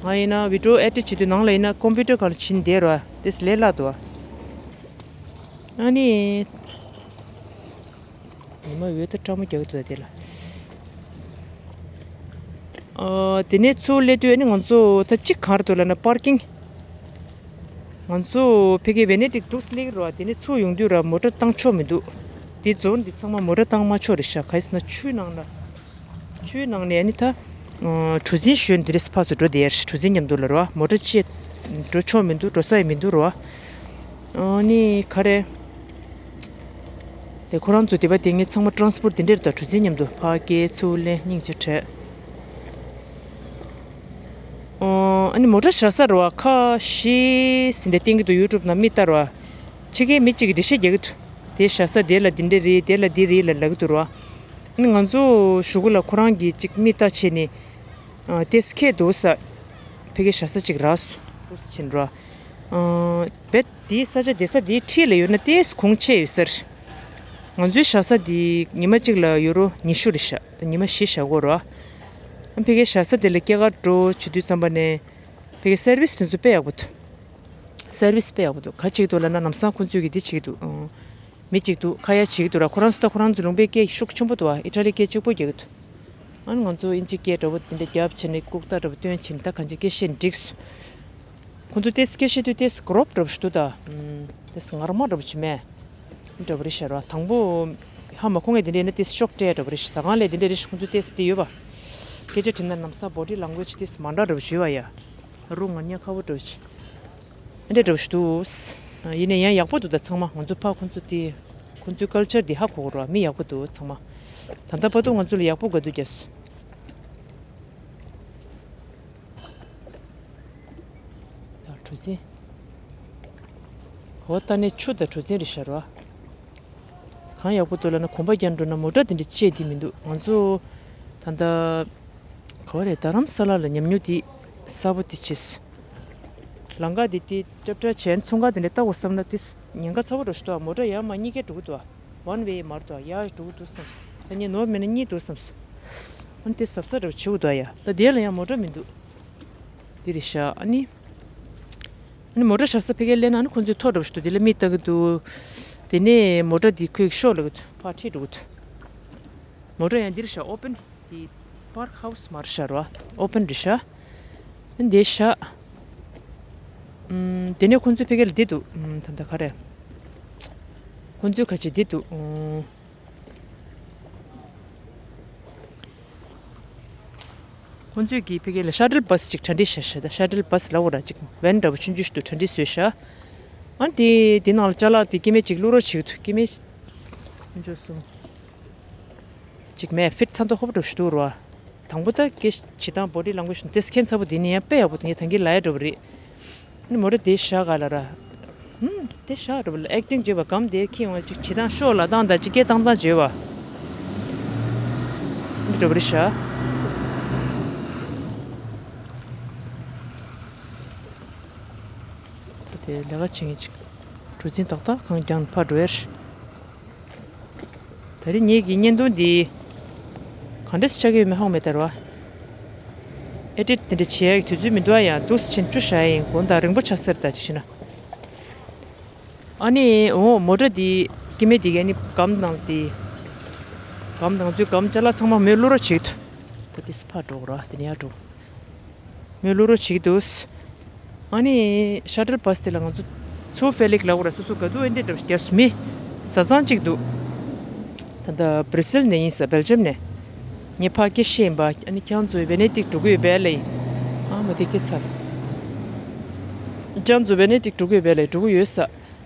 ང་ཡིན་ན་བི་ཌིའོ་ཨེ་ཌིཊ་བྱེད་དུས་ནང་ལ་ཡིན་ན་ཀོམ་པུ་ཊར་སྒང་ལ་ཕྱིན་བསྡད་ར། དེ་སླེ་ལ་འདུག་ཨ་ནི། ཉི་མ་འོད་ད་སྤྲང་མོ་རྒྱག་གི་འདུག་ད་དེ་ལ། ཨ། དེ་ནས་ཚུར་སླེབས་དུས་ཨ་ནི་ང་ཚོ་ད་གཅིག་ག་རེ་འདུག་ལབ་ན་པར་ཀིང་། ང་ཚོ་ཕ་གི་ཝེ་ནེ་ཏིག་འདུག་སེ་སླེབས་ཀྱི་རེད་བ། དེ་ནས་ཚུར་ཡོང་དུས་ར་མོ་ཊ་བཏང་ཆོག་མི་འདུག་དེ་ཛོན་འདི་ཚང་མ་མོ་ཊ་བཏང་མ་ཆོག་རེད་ཤག་ག་རེ་ཟེར་ན་ཆུའི་ནང་ལ། ཆུའི་ནང་ནས་ཨ་ནི་ད། ཨ། གྲུ་གཟིངས་ཞོན་དེ་རེས་ཕར་ཚུར་འགྲོ་བསྡད་ཡ་རེད། གྲུ་གཟིངས་མཉམ་དུ་ལ་རེད་བ། མོ་ཊ་ཅིག་འགྲོ་ཆོག་མི་འདུག་འགྲོ་ས་ཡང་མི་འདུག་རེད་བ། ཨ་ནི་ག་རེ། དེ་ཁོ་རང་ཚོ་དེ་པ་དེ་ངས་ཚང་མ་ཊ་རན་སི་པོར་ཊི་དེ་འདྲས་དང་གྲུ་གཟིངས་མཉམ་དུ་ཕ་གིའི་ཚུར་ལེན་སྙིང་རྗེ་བྲལ། ཨོ། ཨ་ནི་མོ་ཊ་བཞག་ས་རེད་བ། ཁ་ཤས་ཟིན་འདྲ་བསྟན་གྱི་འདུག་ཡུ་ཊུབ་ནང་མིག་ལྟ་རེད་བ། ཕྱི་རྒྱལ་མི་གཅིག་གིས་འགྲེལ་བཤད་རྒྱག་གི་འདུག་དེ་བཞག་ས་དེ་ལ་འདི་འདྲ་རེད། དེ་ལ་འདི་རེད་ལབ་ལབ་ཀྱི་འདུག་རེད་བ། ཨ་ནི་ང་ཚོ་གཞུག་གུ་ལ་ཁོ་རང་གིས་གཅིག་མིག་ལྟ་བྱས་ནས། ཨ། ཏེས་ཁེ་འདུག་ས། ཕ་གིའི་བཞག་ས་གཅིག་རག་སོང་། འདུག་སེ་ཕྱིན་ར། ཨ། བེད་དེའི་ས་ཆ་བསྡད་ས་དེའི་འཁྲིས་ལ་ཡོད་ན་ཏེས་གོང་ཆེ་ཡོད་ས་རེད། ང་ཚོའི་བཞག་ས་དེ་ཉི་མ་གཅིག་ལ་ཡུ་རོ་ཉི་ཤུ་རེད་ཤག་ད་ཉི་མ་བཞི་བཞག་དགོས་རེད་བ། ཨ། ཕ་གིའི་བཞག་ས་དེ་ལ་སྐྱེལ་གར་འགྲོ་བྱེད་དུས་ཙམ་པ་ནས། ཕ་གིའི་སེར་བིས་དེ་ཚོ་དཔེ་ཡག་པོ་འདུག་སེར་བིས་དཔེ་ཡག་པོ་འདུག་ག་བྱེད་ཀྱི་འདུག་ལབ་ན་ལམ་སང་ཁོང་ཚོས་ཀྱིས་འདི་བྱེད་ཀྱི་འདུག་ཨང་། མི་གཅིག་འདུག་ཁ་ཡ་བྱེད་ཀྱི་འདུག་ར། ཁོ་རང་ཚོ་ད་ཁོ་རང་ཚོ་ལུང་པའི་སྐད་ཤུགས་ཆེན་པོ་འདུག་ཨ། ཨི་ཊ་ལི་སྐད་གཅིག་པོ་རྒྱག་གི་འདུག་ཨ་ནི་ང་ཚོ་ཨིན་ཇི་སྐད་འདྲ་པོ་དེ་འདྲ་རྒྱབ་བྱས་ནས་ལྐུགས་རྟགས་འདྲ་པོ་སྟོན་བྱས་ནས་ད་གང་ཅི་སྐད་བཤད་འགྲིག་སོང་། ཁོང་ཚོ་ཏེས་སྐད་བཤད་དུས་ཏེས་གོ་རོབ་འདྲ་པོ་ཞིག་འདུག་ད། ཨམ། ཏེས་ངར་མ་འདྲ་པོ་ཅིག་མེད། འདྲ་པོ་རེད་ཤག་ར། དང་པོ་ཧ་མ་གོ་མཁན་དེ་འདྲ་ཡིན་ན་ཏེས་ཤོག་སྤྲད་འདྲ་པོ་རེད་ཤག་ཟ་ཁང་ལ་དེ་འདྲ་རེད་ཤག་ཁོང་ཚོ་ཏེས་དེ་ཡོད་པ། སྐད་ཆ་དྲིས་ན་ལམ་སང་body language་ཏེས་མ་འདྲ་འདྲ་པོ་ཅིག་ཡོད་པ་ཡ། རོ་ང་ཉག་ཁ་པོ་འདྲ་པོ་ཅིག་འདྲ་འདྲ་པོ་ཞིག་འདུག་ཡིན་ན་ཡང་ཡག་པོ་འདུག་ད་ཚང་མ་ང་ཚོ་ཕ་ཁོང་ཚོ་དེ། ཁོང་ཚོའི་ཀལ་ཅར་དེ་ཧ་གོ་གི་རེད་བ། མི་ཡག་པོ་འདུག་ཚང་མ། ད་ལྟ་བར་དུ་ང་ཚོ་ལ་ཡག་པོ་དགའ་སྡུག་བརྒྱབ་སོང་། ད་གྲུ་གཟིངས། གོ་བ་ལྟ་ནས་ཆུ་དང་གྲུ་གཟིངས་རེད་ཤག་ར། གང་ཡག་པོ་འདུག་ལབ་ན་གོམ་པ་རྒྱག་འགྲོ་ན་མོ་ཊ་དེ་འདྲ་བཅད་དེ་མི་འདུག་ང་ཚོ་ད་ལྟ་ག་བ་རེད། རྡ་རམ་ས་ལ་ལ་ཉམས་མྱོང་དེ་གསར་པོ་དེ་བྱས་སོང་། ལམ་ཁ་དེ་དེ་ཏྲབ་ཏྲབ་བྱས་ཚོང་ཁང་དེ་འདྲ་ལྟ་དགོས་བསམ་ན་དེ་ཉེན་ཁ་ཚ་པོ་འདྲ་ཞིག་འདུག་མོ་ཊ་ཡར་མར་གཉིས་ཀ་འགྲོ་གི་འདུག one way མར་འདུག་ཡར་འགྲོ་གི་འདུག་བསམ་སོང་། ད་ངས་ནོར་མེད་ན་གཉིས་འདུག་བསམ་སོང་། ཨ་ནི་དེ་གཟབ་གཟབ་འདྲ་བྱེད་དགོས་འདུག་ཡ། ད་དེ་ལ་ཡང་མོ་ཊ་མི་འདུག་དེ་རེད་ཤག་ཨ་ནི། ཨ་ནི་མོ་ཊ་བཞག་ས་ཕ་གིར་སླེབས་ན་ཨ་ནི་ཁོང་ཚོའི་ཐོ་འདྲ་པོ་ཞིག་འདུག་དེ་ལ་མིག་ལྟ་གི་འདུག་དེ་ནས་མོ་ཊ་དེ་ཁོས་ཤོག་ལབ་གི་འདུག་ཕར་ཁྲིད་འགྲོ་གི་འདུག་མོ་ཊ་ཡང་འདི་རེད་ཤག open དེ་park house མ་རེད་ཤག་ར། open རེད་ཤག་འདི་ཤག་ཨམ། དེ་ནས་ཁོང་ཚོའི་ཕ་གིར་འདི་འདུག་ཨམ། ད་ལྟ་ག་རེ། ཁོང་ཚོའི་ཁ་ཆེ་འདི་འདུག་ཨམ། ཁོང་ཚོས་ཀྱིས་ཕ་གི་ལ་ཤ་ཊལ་བྷ་སི་ཅིག་གྲ་སྒྲིག་བྱས་ཤག་ད་ཤ་ཊལ་བྷ་སི་ལབ་དགོས་ར། ཅིག་བེན་འདྲ་པོ་ཆུང་ཆུང་ཞིག་ཏུ་གྲ་སྒྲིག་བཟོས་ཤག་ཨ་དེ་དེ་ནང་ལ་ཅ་ལག་དེ་སྐྱེ་དམན་ཅིག་བླུག་རོགས་བྱེད་ཀྱི་འདུག་སྐྱེ་དམན་ཆུང་ཆུང་གསུམ། ཅིག་མེད་ཕིཊ་ཚ་མདོག་ཁ་པོ་འདྲ་ཞིག་འདུག་ར། དང་པོ་ད་སྐད་བྱེད་སྟངས་བོ་ཌི་ལེང་གུ་ཨེ་ཇི་དེ་ཁྱད་མཚར་པོ་འདི་ནི་ཡང་དཔེ་ཡག་པོ་འདུག་ངས་ད་གིན་ལབ་ཡ་འདྲ་པོ་རེད། ཨ་ནི་མོ་ཊ་དེ་བཞག་ག་ལ་ར། ཧུམ། དེ་བཞག་འགྲོ་བ་ལ་ཨེག་ཊིང་བྱེད་པ་གམ་དེ་ཁྱེད་ཡོང་བ་ཅིག་བྱེད་སྟངས་ཤོག་ལབ་སྟངས་དང་ཅིག་སྐད་བཏང་སྟངས་བྱེད་པ། འདི་འདྲ་པོ་རེད་ཤག་ད་དེ་ལས་ཀ་བྱེད་མཁན་ཅིག་གྲུ་གཟིངས་ཏག་ཏག་གང་རྒྱང་ཕར་འགྲོ་ཡ་རེད། ད་རེས་ངེད་ཀྱི་བརྙན་ཐུང་འདི་ག་འདྲས་ཆགས་ཀྱི་ཡོད་མེད་ཧ་གོ་མེད་ད་ར་བ། ཨེ་ཌིཊ་དེ་འདྲ་བྱེད་ཡག་གི་དུས་ཚོད་མི་འདུག་ཨ། ཡང་འདུག་སེ་བྱས་ནས་བཅུག་བཞག་ཡ་ཡིན། དགོང་དག་རིང་པོ་ཆགས་ས་རེད་ད་ཅིག་བྱས་ན། ཨ་ནི་འོ་མོ་ཊ་འདི་སྐྱེ་དམན་འདི་གས་ནི་སྒམ་ནང་འདི། སྒམ་ནང་ཚུད་སྒམ་ཅ་ལག་ཚང་མ་མོས་བླུག་རོགས་བྱེད་ཀྱི་འདུག་ད་འདི་སི་ཕར་འགྲོ་ར་དེ་ནས་ཡར་འགྲོ། མོས་བླུག་རོགས་བྱེད་ཀྱི་འདུག་ཨ་ནི་ཤ་ཊལ་བྷ་སི་དེ་ལ་ང་ཚོ་ཚུར་ཧྥེ་ལིག་ལབ་དགོས་ར། སོ་སོ་ག་དུས་ཨེ་འདྲས་འདྲ་པོ་ཞིག་རྒྱབ་སོང་། མི་བཟང་བཟང་ཅིག་འདུག་ད་ལྟ་བྷར་སེལ་ནས་ཡིན་ས། སྦེལ་ཇམ་ནས། ངས་ཕར་སྐད་བཤད་ཡིན་པ། ཨ་ནི་ཁྱེད་རང་ཚོ་ཝེ་ནེ་ཏིག་འགྲོ་གི་ཡོད་པས་ལབ་ཡིན། ཨ་མ་དེ་སྐད་ཚར། ཁྱེད་རང་ཚོ་ཝེ་ནེ་ཏིག་འགྲོ་གི་ཡོད་པས་ལབ་ཡིན། འགྲོ་གི་ཡོད་ས།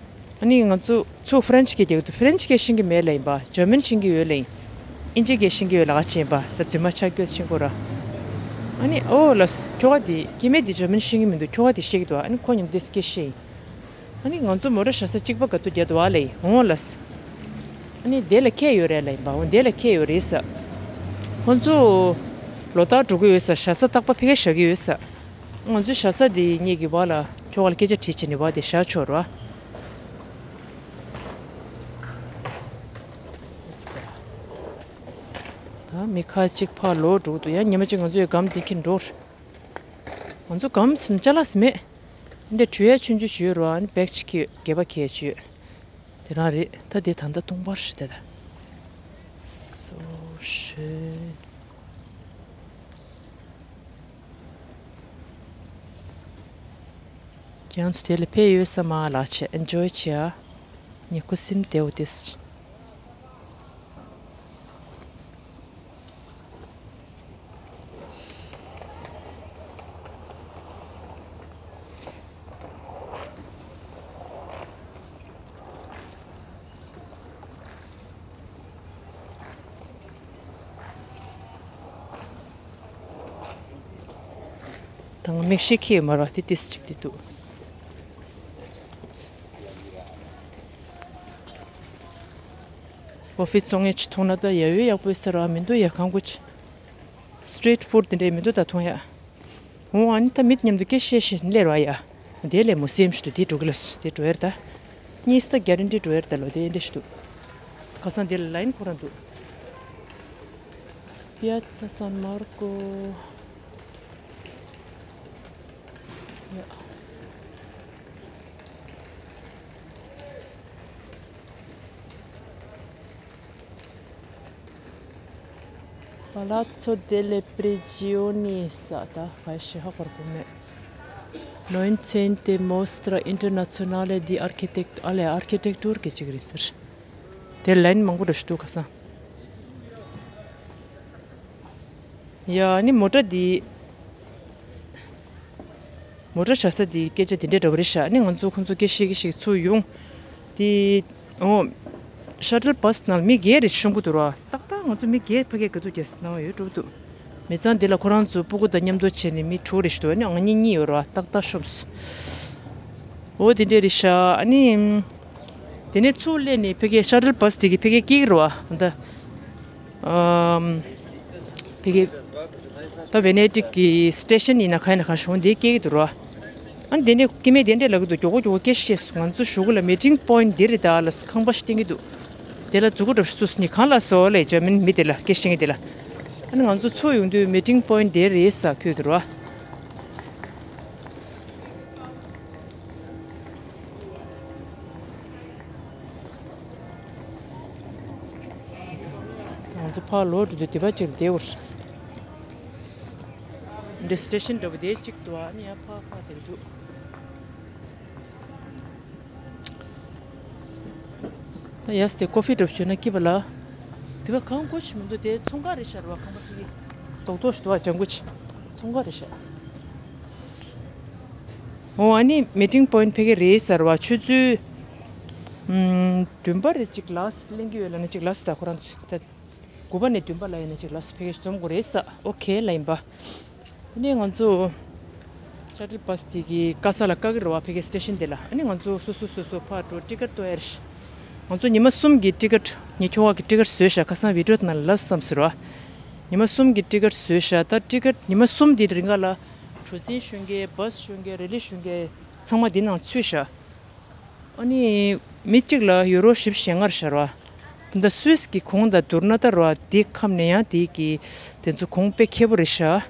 ཨ་ནི་ང་ཚོ་ཚུར་ཧྥ་རན་ཆི་སྐད་རྒྱག་གི་འདུག་ཧྥ་རན་ཆི་སྐད་ཤེས་ཀྱི་མེད་ལབ་ཡིན་པ། འཇར་མན་ཤེས་ཀྱི་ཡོད་ལབ་ཡིན། ཨིན་ཇི་སྐད་ཤེས་ཀྱི་ཡོད་ལབ་ཀ་བྱས་ཡིན་པ། ད་རྫུན་མ་ཆགས་རྒྱུ་ཤེས་དགོས་ར། ཨ་ནི་ཨོ་ལགས་སོ། ཁྱོ་ག་དེ་སྐྱེ་དམན་དེ་འཇར་མན་ཤེས་ཀྱི་མི་འདུག་ཁྱོ་ག་དེ་ཤེས་ཀྱི་འདུག་ཨ་ནི་ཁོ་མཉམ་དུ་སྐད་བཤད་ཡིན། ཨ་ནི་ང་ཚོ་མོ་ཊ་བཞག་ས་གཅིག་པ་ག་དུས་རྒྱག་འདུག་ཨ་ལབ་ཡིན། འོང་ལགས་སོ། ཨ་ནི་དེ་ལ་ཁྱད་ཡོད་རེད་ལབ་ཡིན་པ། འོ་དེ་ལ་ཁྱད་ཡོད་རེད་ས། ཁོ་ཚོ་ལོ་ལྟར་འགྲོ་གི་ཡོད་ས། བཞག་ས་རྟག་པར་ཕ་གིར་བཞག་གི་ཡོད་ས། ང་ཚོའི་བཞག་ས་དེ་ངེད་ཀྱི་བ་ལ་ཁྱོ་ག་ལ་སྐད་ཆ་དྲིས་བྱས་ནས་བ་དེ་བཞག་ཆོག་ར། ད་མི་ཁ་ཅིག་ཕར་ལོག་འགྲོ་གི་འདུག་ཡང་ཉི་མ་གཅིག་ང་ཚོའི་སྒམ་དེ་འཁྱེར་འགྲོ། ང་ཚོ་སྒམ་ཟེར་ན་ཅ་ལག་ཟེར་མེད། འདི་འདྲ་འཁྲུད་ཡ་ཆུང་ཆུང་ཞིག་ཡོད་ར། ཨ་ནི་བེག་ཅིག་འཁྱེར་ཡོད། སྒལ་པ་འཁྱེར་ཡ་ཅིག་ཡོད། དེ་རང་རེད། ད་དེ་ད་ལྟ་སྟོང་པར་ཞིག་དེ་ད། སོ་ཤེ། ཁྱེད་རང་ཚོ་དེ་ལ་ཕེབས་ཡོད་ས་མ་ལགས་བྱས་ཨེན་ཇོའི་བྱེད་ཨ། ངས་ཁུ་སིམ་བདེ་བོ་དེ། ད་ང་མིག་ཤེལ་འཁྱེར་ཡོད་མ་རེད། དེ་ཏིས་ཅིག་དེ་འདུག་ཀོ་ཧྥི་བཙོང་ཡས་ཅིག་མཐོང་ན་ད་ཡ་ཡོད་ཡག་པོ་ཡོད་ས་ར་མི་འདུག་ཡ། གང་དགོས་ཅིག་སི་ཊི་རིཊ་ཕུཌ་དེ་འདྲས་མི་འདུག་ད་མཐོང་ཡ། འོ་ཨ་ནི་ད་མི་མཉམ་དུ་སྐད་བཤད་བཤད་སླེབས་ར་ཡ། དེ་ལས་མོ་སེམས་ཤི་འདུག་དེ་འགྲོ་གི་ལ་སུ་དེ་འགྲོ་ཡར་ད། གཉིས་ད་གྷ་རན་ཊི་འགྲོ་ཡར་ད་ལོ་དེ་འདྲ་ཞིག་འདུག་ཁ་སང་དེ་ལ་ལ་ཡིན་ཁོ་རང་འདུག Piazza San Marco. ཡ། Palazzo delle Prigioni ས་ད་ག་ཤེས་ཧ་གོ་གི་མེད། Novecento Mostra Internazionale di Architect- ཨ་ལས་Architettura གི་ཅིག་རེད་ཟེར། དེ་ལན་མང་པོ་འདྲ་ཞིག་འདུག་ཁ་སང་། ཡ་ནི་མོ་ཊ་འདི། མོ་ཊ་བཞག་ས་དེ་སྐད་ཆ་དེ་འདྲས་འདྲ་བོ་རེད་ཤག་ཨ་ནི་ང་ཚོ་ཁོང་ཚོ་སྐད་བཤད་ཀྱི་ཞིག་ཚུར་ཡོང་། དེ། འོ། ཤ་ཊལ་བྷ་སི་ནང་མི་བརྒྱད་རེ་ཤོང་གི་འདུག་ར། ཏག་ཏག་ང་ཚོ་མི་བརྒྱད་ཕ་གིར་ག་དུས་རྒྱག་སྣང་བ་ཡོད་འགྲོ་གི་འདུག་མི་ཚང་འདི་ལ་ཁོ་རང་ཚོ་སྤུ་གུ་དང་མཉམ་དུ་བྱས་ནས་མི་དྲུག་རེ་ཞིག་འདུག་ཨ་ནི་ང་གཉིས་གཉིས་ཡོད་ར། ཏག་ཏག་ཤོམས། འོ་དེ་འདྲས་རེད་ཤག་ཨ་ནི། དེ་ནས་ཚུར་སླེབས་ནས་ཕ་གིར་ཤ་ཊལ་བྷ་སི་དེ་གིས་ཕ་གིར་སྐྱེལ་གི་རེད་བ། ད། ཨམ། ཕ་གི། ད་ཝེ་ནེ་ཊིག་གི་སི་ཊེ་ཤན་ཡིན་ན་ག་ཡིན་ན་ག་ཞིག་འོང་དེ་སྐྱེལ་གི་འདུག་ར། ཨ་ནི་དེ་ནས་སྐྱེ་དམན་དེ་འདྲས་ལབ་ཀྱི་འདུག་མགྱོགས་པོ་མགྱོགས་པོ་སྐད་ཆ་བཤད་སོང་། ང་ཚོ་གཞུག་གུ་ལ་མི་ཊིང་པོ་ཡིན་ཊི་འདི་རེད་ད་ལབ་ཁང་པ་ཞིག་བསྟན་གྱི་འདུག་དེ་ལ་མཛུབ་གུ་འདྲ་ཞིག་བཙུགས་ནས་གང་ལ་སོ་ལས་འཇར་མན་མི་དེ་ལ་སྐད་བཤད་མཁན་དེ་ལ། ཨ་ནི་ང་ཚོ་ཚུར་ཡོང་དུས་མི་ཊིང་པོ་ཡིན་ཊི་དེ་རེད་ཟེར་ཁོས་འདུག་ར། ང་ཚོ་ཕར་ལོག་འགྲོ་དུས་དེ་པ་ཅིག་བསྡད་ཡོད་རེད། འདི་སི་ཊེ་ཤན་འདྲ་པོ་དེ་གཅིག་འདུག་ཨ་ནི་ཡར་ཕར་ཕར་དེར་འདུག་ད་ཡར་དེ་ཀོ་ཧྥི་འདྲ་པོ་བྱོས་ན་སྐྱིད་པ་ལ། དེ་པ་གང་དགོས་ཅིག་མི་འདུག་དེ་ཚོང་ཁང་རེད་ཤག་ར་བ། ཁང་པ་དེ་རྡོག་རྡོག་ཞིག་འདུག་ཨ། ལྗང་གུ་ཅིག་ཚོང་ཁང་རེད་ཤག་འོ་ཨ་ནི་མི་ཊིང་པོ་ཡིན་ཊི་ཕ་གི་རེད་ཟེར་བ། ཆུ་ཚོད་ཨམ་བདུན་པ་རེ་ཅིག་ལ་གླེང་གི་ཡོད་ལབ་ན་ཅིག་ལ་སུ་ད་ཁོ་རང་ཚོ་ད་ དགུ་པ་ནས་བདུན་པ་ལ་ཡིན་ན་ཅིག་ལ་སོ་ཕ་གི་འཛོམས་དགོས་རེད་ས། ཨོ་ཁེ་ལ་ཡིན་པ། དེ་ནས་ང་ཚོ་ཤ་ཊལ་བྷ་སི་དེ་གི་ཀ་ས་ལ་བཀག་གི་རེད་བ། ཕ་གི་སི་ཊེ་ཤན་དེ་ལ། ཨ་ནི་ང་ཚོ་སོ་སོ་སོ་སོ་ཕར་འགྲོ། ཊི་ཀེ་ཊི་གཏོང་ཡ་རེད། ང་ཚོ་ཉི་མ་གསུམ་གྱི་ཊི་ཀེ་ཊི། ངས་ཁྱོ་ག་གི་ཊི་ཀེ་ཊི་བཟོས་ཤག་ཁ་སང་བི་ཌི་ཡོ་ནང་ལ་ལབ་བསམ་ཟེར་བ། ཉི་མ་གསུམ་གྱི་ཊི་ཀེ་ཊི་བཟོས་ཤག་ད་ཊི་ཀེ་ཊི་ཉི་མ་གསུམ་དེའི་རིང་ག་ལ་གྲུ་གཟིངས་ཞོན་མཁན། བྷ་སི་ཞོན་མཁན། རེ་ལི་ཞོན་མཁན་ཚང་མ་འདི་ནང་ཚུད་ཤག་ཨ་ནི་མི་གཅིག་ལ་ཡུ་རོ་བཞི་བཅུ་ཞེ་ལྔ་རེད་ཤག་ར། དེ་འདྲ་སུད་སི་གི་གོང་དང་བསྡུར་ན་ད་ར་འདི་ཁམས་ནས་ཡང་དེ་གི་དེ་ཚོ་གོང་དཔེ་ཁེ་པོ་རེད་ཤག་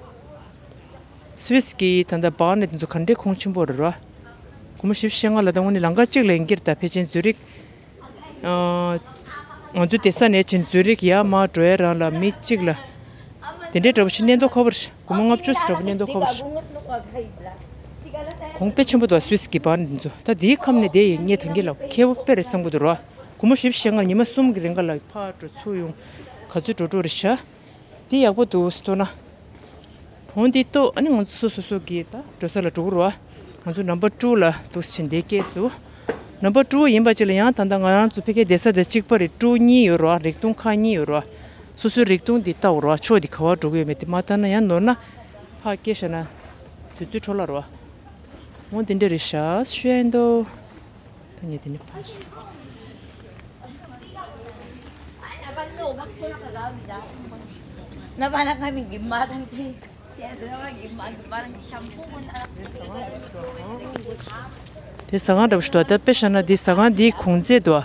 སུད་སི་གི་ད་ལྟ་བར་ནས་དེ་ཚོ་ག་འདྲའི་གོང་ཆེན་པོ་རེད་ར། སྒོར་མོ་བཞི་བཅུ་ཞེ་ལྔ་ལ་ད་དངོས་གནས་ལམ་ཁ་གཅིག་ལ་ཡིན་གྱི་རེད། ད་ཕལ་ཆེར་ཛུ་རིག་ཨ། ང་ཚོ་དེ་ས་ནས་ཕྱིན་ཛུ་རིག་ཡར་མར་འགྲོ་ཡ་རང་ལ་མི་གཅིག་ལ་དེ་འདྲའི་འདྲ་པོ་ཞིག་གནས་མདོག་ཁ་པོ་རེད། སྒོར་མོ་ལྔ་བཅུ་ཙམ་འདྲ་པོ་གནས་མདོག་ཁ་པོ་རེད། གོང་དཔེ་ཆེན་པོ་འདུག་སུད་སི་གི་བར་འདི་ཚོ། ད་འདིའི་ཁམས་ནས་བསྡད་ཡོད་ངས་ད་གིན་ལ་ཁེ་པོ་དཔེ་རེད་བསམ་གྱི་འདུག་ར། སྒོར་མོ་བཞི་བཅུ་ཞེ་ལྔ་ཉི་མ་གསུམ་གྱི་རིང་ག་ལ་ཕར་འགྲོ་ཚུར་ཡོང་ག་ཚོད་འགྲོ་འགྲོ་རེད་ཤག་འདི་ཡག་པོ་འདུག་ཟེར་ཐུག་ན། འོ་འདི་ལྟོས། ཨ་ནི་ང་ཚོ་སོ་སོ་སོ་གི་ད་འགྲོ་ས་ལ་འགྲོ་གི་རེད་བ། ང་ཚོ་ནམ་བར་ཊུ་ལ་འདུག་སེ་ཕྱིན་བསྡད་ཀྱི་སོ། ནམ་བར་ཊུ་ཡིན་པ་ཅིག་ལ་ཡང་ད་ལྟ་ང་རང་ཚོ་ཕ་གིའི་བསྡད་ས་དང་གཅིག་པ་རེད། ཊུ་གཉིས་ཡོད་རེད་བ། རིག་སྟོང་ཁག་གཉིས་ཡོད་རེད་བ། སོ་སོའི་རིག་སྟོང་འདི་ལྟ་དགོས་རེད་བ། ཕྱོགས་འདི་ག་པར་འགྲོ་གི་ཡོད་མེད་དེ་མ་ལྟ་ན་ཡང་ནོར་ན་ཕར་སྐྱེལ་བཞག་ན་དུས་ཚོད་འཕྲོ་བརླག་རེད་བ། འོ་འདི་འདྲ་རེད་ཤག་ཤོད་ཡ་འདུག་ད་ངས་དེ་ནས་ཕར་ཞོག་དེ་ཟ་ཁང་འདྲ་པོ་ཞིག་འདུག་དེ་ཟ་ཁང་འདྲ་པོ་ཞིག་འདུག་ད་དཔེ་བཞག་ན་དེ་ཟ་ཁང་འདིའི་གོང་ཚད་འདུག་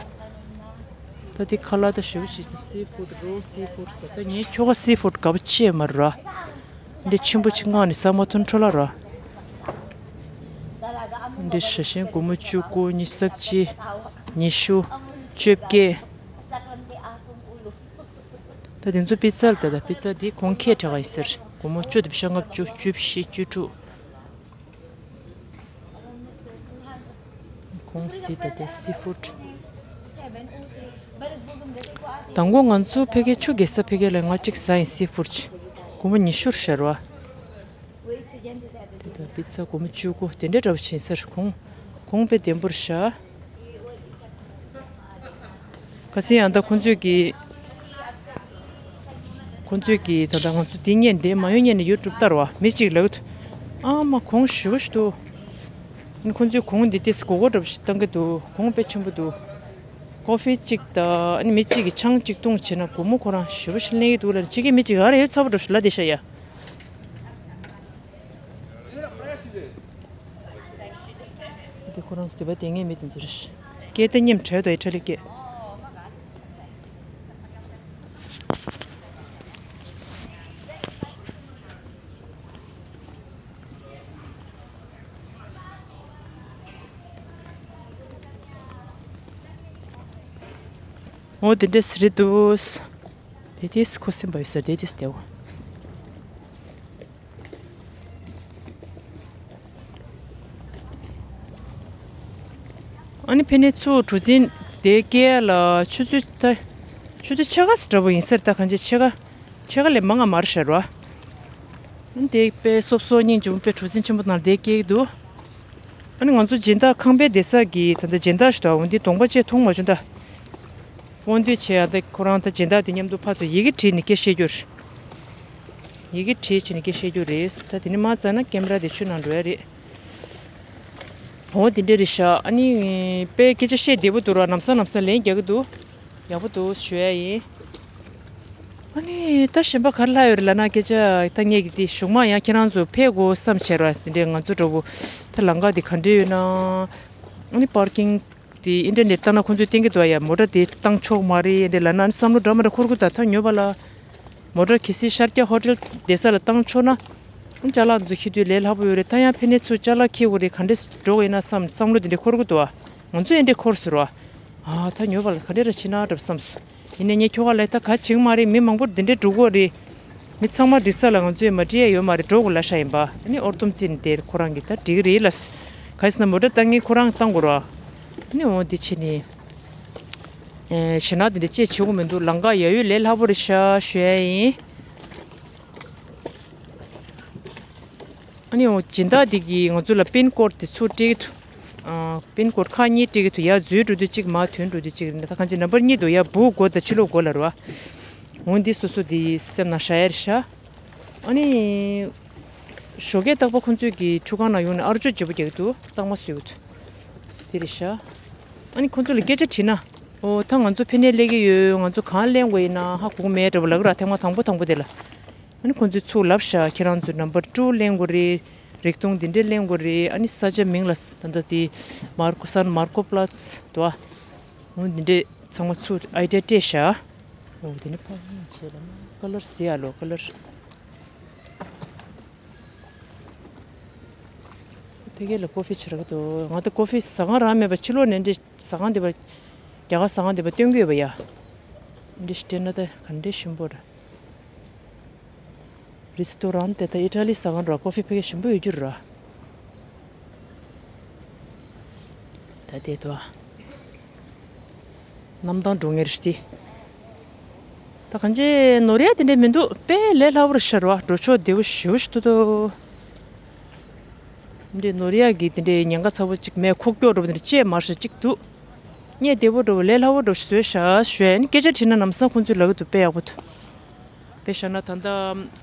ད་དེ་ཁ་ལག་ད་ཞེ་པོ་ཞིག་ཟེར། སི་ཕུཌ། རོ་སི་ཕུཌ་ཟེར། ད་ངས་ཁྱོ་ག་སི་ཕུཌ་དགའ་པོ་ཅིག་མ་རེད་ར། འདི་ཆེན་པོ་ཅིག་མངགས་ནས་ཟ་མ་ཐུབ་འཕྲོ་བརླག་ར། འདི་ཞལ་ཤིང་སྒོར་མོ་བཅུ་དགུ། ཉི་ཤུ་རྩ་གཅིག་ཉི་ཤུ། བཅོ་བརྒྱད། ད་དེ་ཚོ་པི་ཙ་ལ། ད་ད་པི་ཙ་འདི་གོང་ཁེ་དྲགས་པ་ཡིན་ཟེར། སྒོར་མོ་བཅུ་དང་བཞི་ལྔ་བཅུ། བཅུ་བཞི། བཅུ་དྲུག་གོང་སི་ད་དེ་སི་ཕུཌ། དང་པོ་ང་ཚོ་ཕ་གིར་ཆུ་རྐྱལ་ས་ཕ་གི་ལ་ང་གཅིག་ཟ་ཡིན། སི་ཕུཌ་ཅིག་སྒོར་མོ་ཉི་ཤུ་རེད་ཤག་ར། དེ་ད་པི་ཙ་སྒོར་མོ་བཅུ་དགུ། དེ་འདྲ་འདྲ་པོ་ཞིག་ཡིན་ཟེར། གོང་གོང་དཔེ་བདེ་པོ་རེད་ཤག་ཁ་སང་ཡང་ད་ཁོང་ཚོས་ཀྱི། ཁོང་ཚོས་ཀྱི་ད་ལྟ་ང་ཚོ་འདི་ཉན་དེ་མ་ཡོང་ཉན་ནས་ཡུ་ཊུབ་ལྟ་རོགས། མི་གཅིག་ལབ་ཀྱི་འདུག་ཨ་མ་གོང་ཞེ་པོ་ཞིག་འདུག་ཨ་ནི་ཁོང་ཚོས་གོང་འདི་ཏོག་ཙམ་མགོ་སྐོར་འདྲ་པོ་ཞིག་བཏང་གི་འདུག་གོང་དཔེ་ཆེན་པོ་འདུག་ཀོ་ཕི་གཅིག་དང་ཨ་ནི་མི་གཅིག་གིས་ཆང་གཅིག་བཏུང་བྱས་ན་སྒོར་མོ་ཁོ་རང་ཞེ་པོ་ཞིག་ལེན་གྱི་འདུག་ལབ་ནས། ཕྱི་རྒྱལ་མི་གཅིག་ག་རེ་ཡོད་ཚ་པོ་འདྲ་པོ་ཞིག་ལབ་བསྡད་ཤག་ཡ། དེ་ཁོ་རང་ཚོ་དེ་པ་དེ་ངའི་མི་དེ་ཚོ་རེད། སྐད་བརྡ་སྙན་བྲལ་དོ་ཡི་ཁྲ་ལི་སྐད། འོ་དེ་འདྲས་རེད་འདུག་དེ་དེས་ཁུ་སིམ་པ་ཡོད་ས་དེ་དེས་དེའོ། ཨ་ནི་ཕ་གི་ནས་ཚུར་གྲུ་གཟིངས་དེ་སྐྱེལ་ལ་ཆུ་ཚོད་ད། ཆུ་ཚོད་ཕྱེད་ཀ་ཙམ་འདྲ་པོ་ཡིན་ས་རེད། ད་གང་ཅི་ཕྱེད་ཀ་ཕྱེད་ཀ་ལས་མང་ང་མ་རེད་ཤག་ར། ཨ་ནི་དེ་དཔེ་སོབ་སོབ་སྙིང་རྗེ་པོ་དཔེ་གྲུ་གཟིངས་ཆེན་པོ་ནང་དེ་སྐྱེལ་གྱི་འདུག་ཨ་ནི་ང་ཚོ་སྦྱིན་བདག་ཁང་པའི་སྡོད་ས་གི་ད་ལྟ་སྦྱིན་བདག་ཞིག་འདུག་འོ་འདི་གདོང་པ་བཅས་མཐོང་མ་བྱུང་ད། དབང་འདུས་བྱས་ཡ་ད་ཁོ་རང་ད་སྦྱིན་བདག་དེ་མཉམ་དུ་ཕར་ཚུར་ཡི་གེ་བྲིས་ནས་སྐད་བཤད་རྒྱུ་རེད། ཡི་གེ་བྲིས་བྱས་ནས་སྐད་བཤད་རྒྱུ་རེད། ད་དེ་ནས་མ་ཚར་ན་ཀེམ་ར་དེ་ཆུ་ནང་འགྲོ་ཡ་རེད། འོ་དེ་འདྲ་རེད་ཤག་ཨ་ནི་དཔེ་སྐད་ཆ་བཤད་བདེ་པོ་འདུག་ར། ལམ་སང་ལམ་སང་ལན་རྒྱག་གི་འདུག་ཡག་པོ་འདུག་ཞུ་ཡ་ཡིན། ཨ་ནི་ད་གཞན་པ་ག་རེ་ལྷག་ཡོད་རེད་ལབ་ན། སྐད་ཆ་ད་ངས་ཀྱི་དེ་གཞུག་མ་ཡང་ཁྱེད་རང་ཚོ་ཕེབས་དགོས་བསམ་བྱས་ར། དེ་འདྲས་ང་ཚོ་འདྲ་པོ་ད་ལམ་ཁ་དེ་ག་འདྲས་ཡོད་ན། ཨ་ནི་པར་ཀིང་དེ་ཨིན་ཊར་ནེཊ་བལྟས་ན་ཁོང་ཚོས་བསྟན་གྱི་འདུག་ཡ། མོ་ཊ་དེ་བཏང་ཆོག་མ་རེད་འདྲ་ལབ་ན། ཨ་ནི་བསམ་བློ་འདྲ་མ་འདྲ་འཁོར་གྱི་འདུག་ད་ཐག་ཉོས་པ་ལ། མོ་ཊ་གལ་སྲིད་ཤར་རྒྱག་ཧོ་ཊེལ་བསྡད་ས་ལ་བཏང་ཆོག་ན། ཅ་ལག་འཛུལ་ཁྱེར་དུས་ལས་སླ་པོ་ཡོད་རེད། ད་ཡང་ཕ་གི་ནས་ཚུར་ཅ་ལག་འཁྱེར་དགོས་རེད། ག་འདྲས་འགྲོ་དགོས་ཡིན་ན་བསམ་བསམ་བློ་དེ་འདྲས་འཁོར་གྱི་འདུག་ཨ། ང་ཚོ་ཡང་འདྲས་འཁོར་ཟེར་བ། ཨ་ད་ཉོས་པ་ལ་ག་འདྲས་ར་བྱེད་ན་འདྲ་བསམ་སོང་། ཡིན་ནའི་ངས་ཁྱོ་ག་ལ་ད་ག་བྱེད་ཀྱི་མ་རེད། མི་མང་པོ་འདི་འདྲས་འགྲོ་གི་རེད། མི་ཚང་མ་འགྲིག་ས་ལ་ང་ཚོས་མ་འགྲིག་ཡ་ཡོད་མ་རེད། འགྲོ་དགོས་ལབ་ཤག་ཡིན་པ། ཨ་ནི་ཨོར་ཏུམ་རྩིས་ནས་དེར་ཁོ་རང་གིས་ད་འགྲིག་གི་རེད་ལབ་སོང་། ག་རེ་ཟེར་ན་མོ་ཊ་བཏང་མཁན་ཁོ་རང་བཏང་དགོས་ར། ཨ་ནི་འོ་འདི་བྱས་ནས། ཨེ་ཞེད་སྣང་དེ་འདྲ་ཅིག་བྱེད་དགོས་མི་འདུག་ལམ་ཁ་ཡ་ཡོད་ལས་སླ་པོ་རེད་ཤག་ཞུ་ཡ་ཡིན། ཨ་ནི་འོ་སྦྱིན་བདག་དེ་གིས་ང་ཚོ་ལ་པིན་ཀོཌ་དེ་ཚུར་སྤྲད་ཀྱི་འདུག་ཨ་པིན་ཀོཌ་ཁག་གཉིས་སྤྲད་ཀྱི་འདུག་ཡར་འཛུལ་འགྲོ་དུས་གཅིག་མར་ཐོན་འགྲོ་དུས་གཅིག་རེད། ད་གང་ཅི་ནམ་བར་གཉིས་འདུག་ཡར་སྦུག་སྒོ་དང་ཕྱི་ལོགས་སྒོ་ལ་རེད་བ། འོ་འདི་སོ་སོ་འདི་སེམས་ནང་བཞག་ཡ་རེད་ཤག་ཨ་ནི། ཞོགས་ཀས་རྟག་པར་ཁོང་ཚོས་ཀྱི་ཁྲུས་ཁང་ནང་ཡོང་ནས་ཨ་རོ་ཅོ་བརྗེ་པོ་རྒྱག་གི་འདུག་གཙང་མ་བཟོས་ཀྱི་འདུག་དེ་རེད་ཤག་ཨ་ནི་ཁོང་ཚོ་ལ་སྐད་ཆ་དྲིས་ན། ཨོ་ད་ང་ཚོ་ཕ་ནས་སླེབས་ཀྱི་ཡོད། ང་ཚོ་གང་ལེན་དགོས་ཡིན་ན་ཧ་གོ་གི་མེད་འདྲ་པོ་ལབ་ཀྱི་ར། ཐེངས་མ་དང་པོ་དང་པོ་དེ་ལ། ཨ་ནི་ཁོང་ཚོས་ཚུར་ལབ་ཤག་ཁྱེད་རང་ཚོས་number two ལེན་དགོས་རེད། རིག་སྟོང་འདི་འདྲས་ལེན་དགོས་རེད། ཨ་ནི་ས་ཆ་མིང་ལ་ད་ལྟ་དེ་མར་ཀོ་སན་མར་ཀོ་པ་ལ་ཙི་འདུག་ཨ། འོ་འདི་འདྲས་ཚང་མ་ཚུར་ཨའི་ཌི་ཡ་སྤྲད་ཤག་འོ་དེ་ནི་ཕ་ཡིན་བྱས་ལ་ན་ཀ་ལར་ཟེར་ཡ་ལོ་ཀ་ལར། ཕ་གི་ལ་ཀོ་ཕི་ཆེ་ར་གི་འདུག་ང་ད་ཀོ་ཕི་ཟ་ཁང་རང་མེད་པ་ཕྱི་ལོགས་ནས་འདྲ་ཟ་ཁང་འདི་པ། རྒྱ་གར་ཟ་ཁང་འདི་པ་སྟོན་གི་ཡོད་པ་ཡ། འདི་སྤྲད་ན་ད་ག་འདྲའི་ཞིམ་པོ་རེད། རི་སི་ཏོ་རན་དེ་ད་ཨི་ཊ་ལི་ཟ་ཁང་ར། ཀོ་ཕི་ཕ་གི་ཞིམ་པོ་ཡོད་རྒྱུ་ར། ད་དེ་དོ། གནམ་ཐང་འགྲོ་ངེས་རེད་དེ། ད་གང་ཅི་ནོར་ཡ་དེ་འདྲས་མི་འདུག་དཔེ་ལས་སླ་པོ་རེད་ཤག་ར། འགྲོ་ཕྱོགས་བདེ་པོ་ཞེ་པོ་ཞིག་འདུག་དོ། འདི་ནོར་ཡ་གི་དེ་འདྲས་ཉེན་ཁ་ཚ་པོ་ཅིག་མེད། ཁོག་སྐྱོག་འགྲོ་པ་དེ་འདྲས་ཅེས་མ་ཤེས་ཅིག་འདུག་གནས་བདེ་པོ་འགྲོ་བ་ལས་སླ་པོ་འགྲོ་ཞིག་བཟོས་ཤག་ཞུས། ཨ་ནི་སྐད་ཆ་དྲིས་ན་ལམ་སང་ཁོང་ཚོས་ལབ་ཀྱི་འདུག་དཔེ་ཡག་པོ་འདུག་དཔེ་བཞག་ན་ད་ལྟ་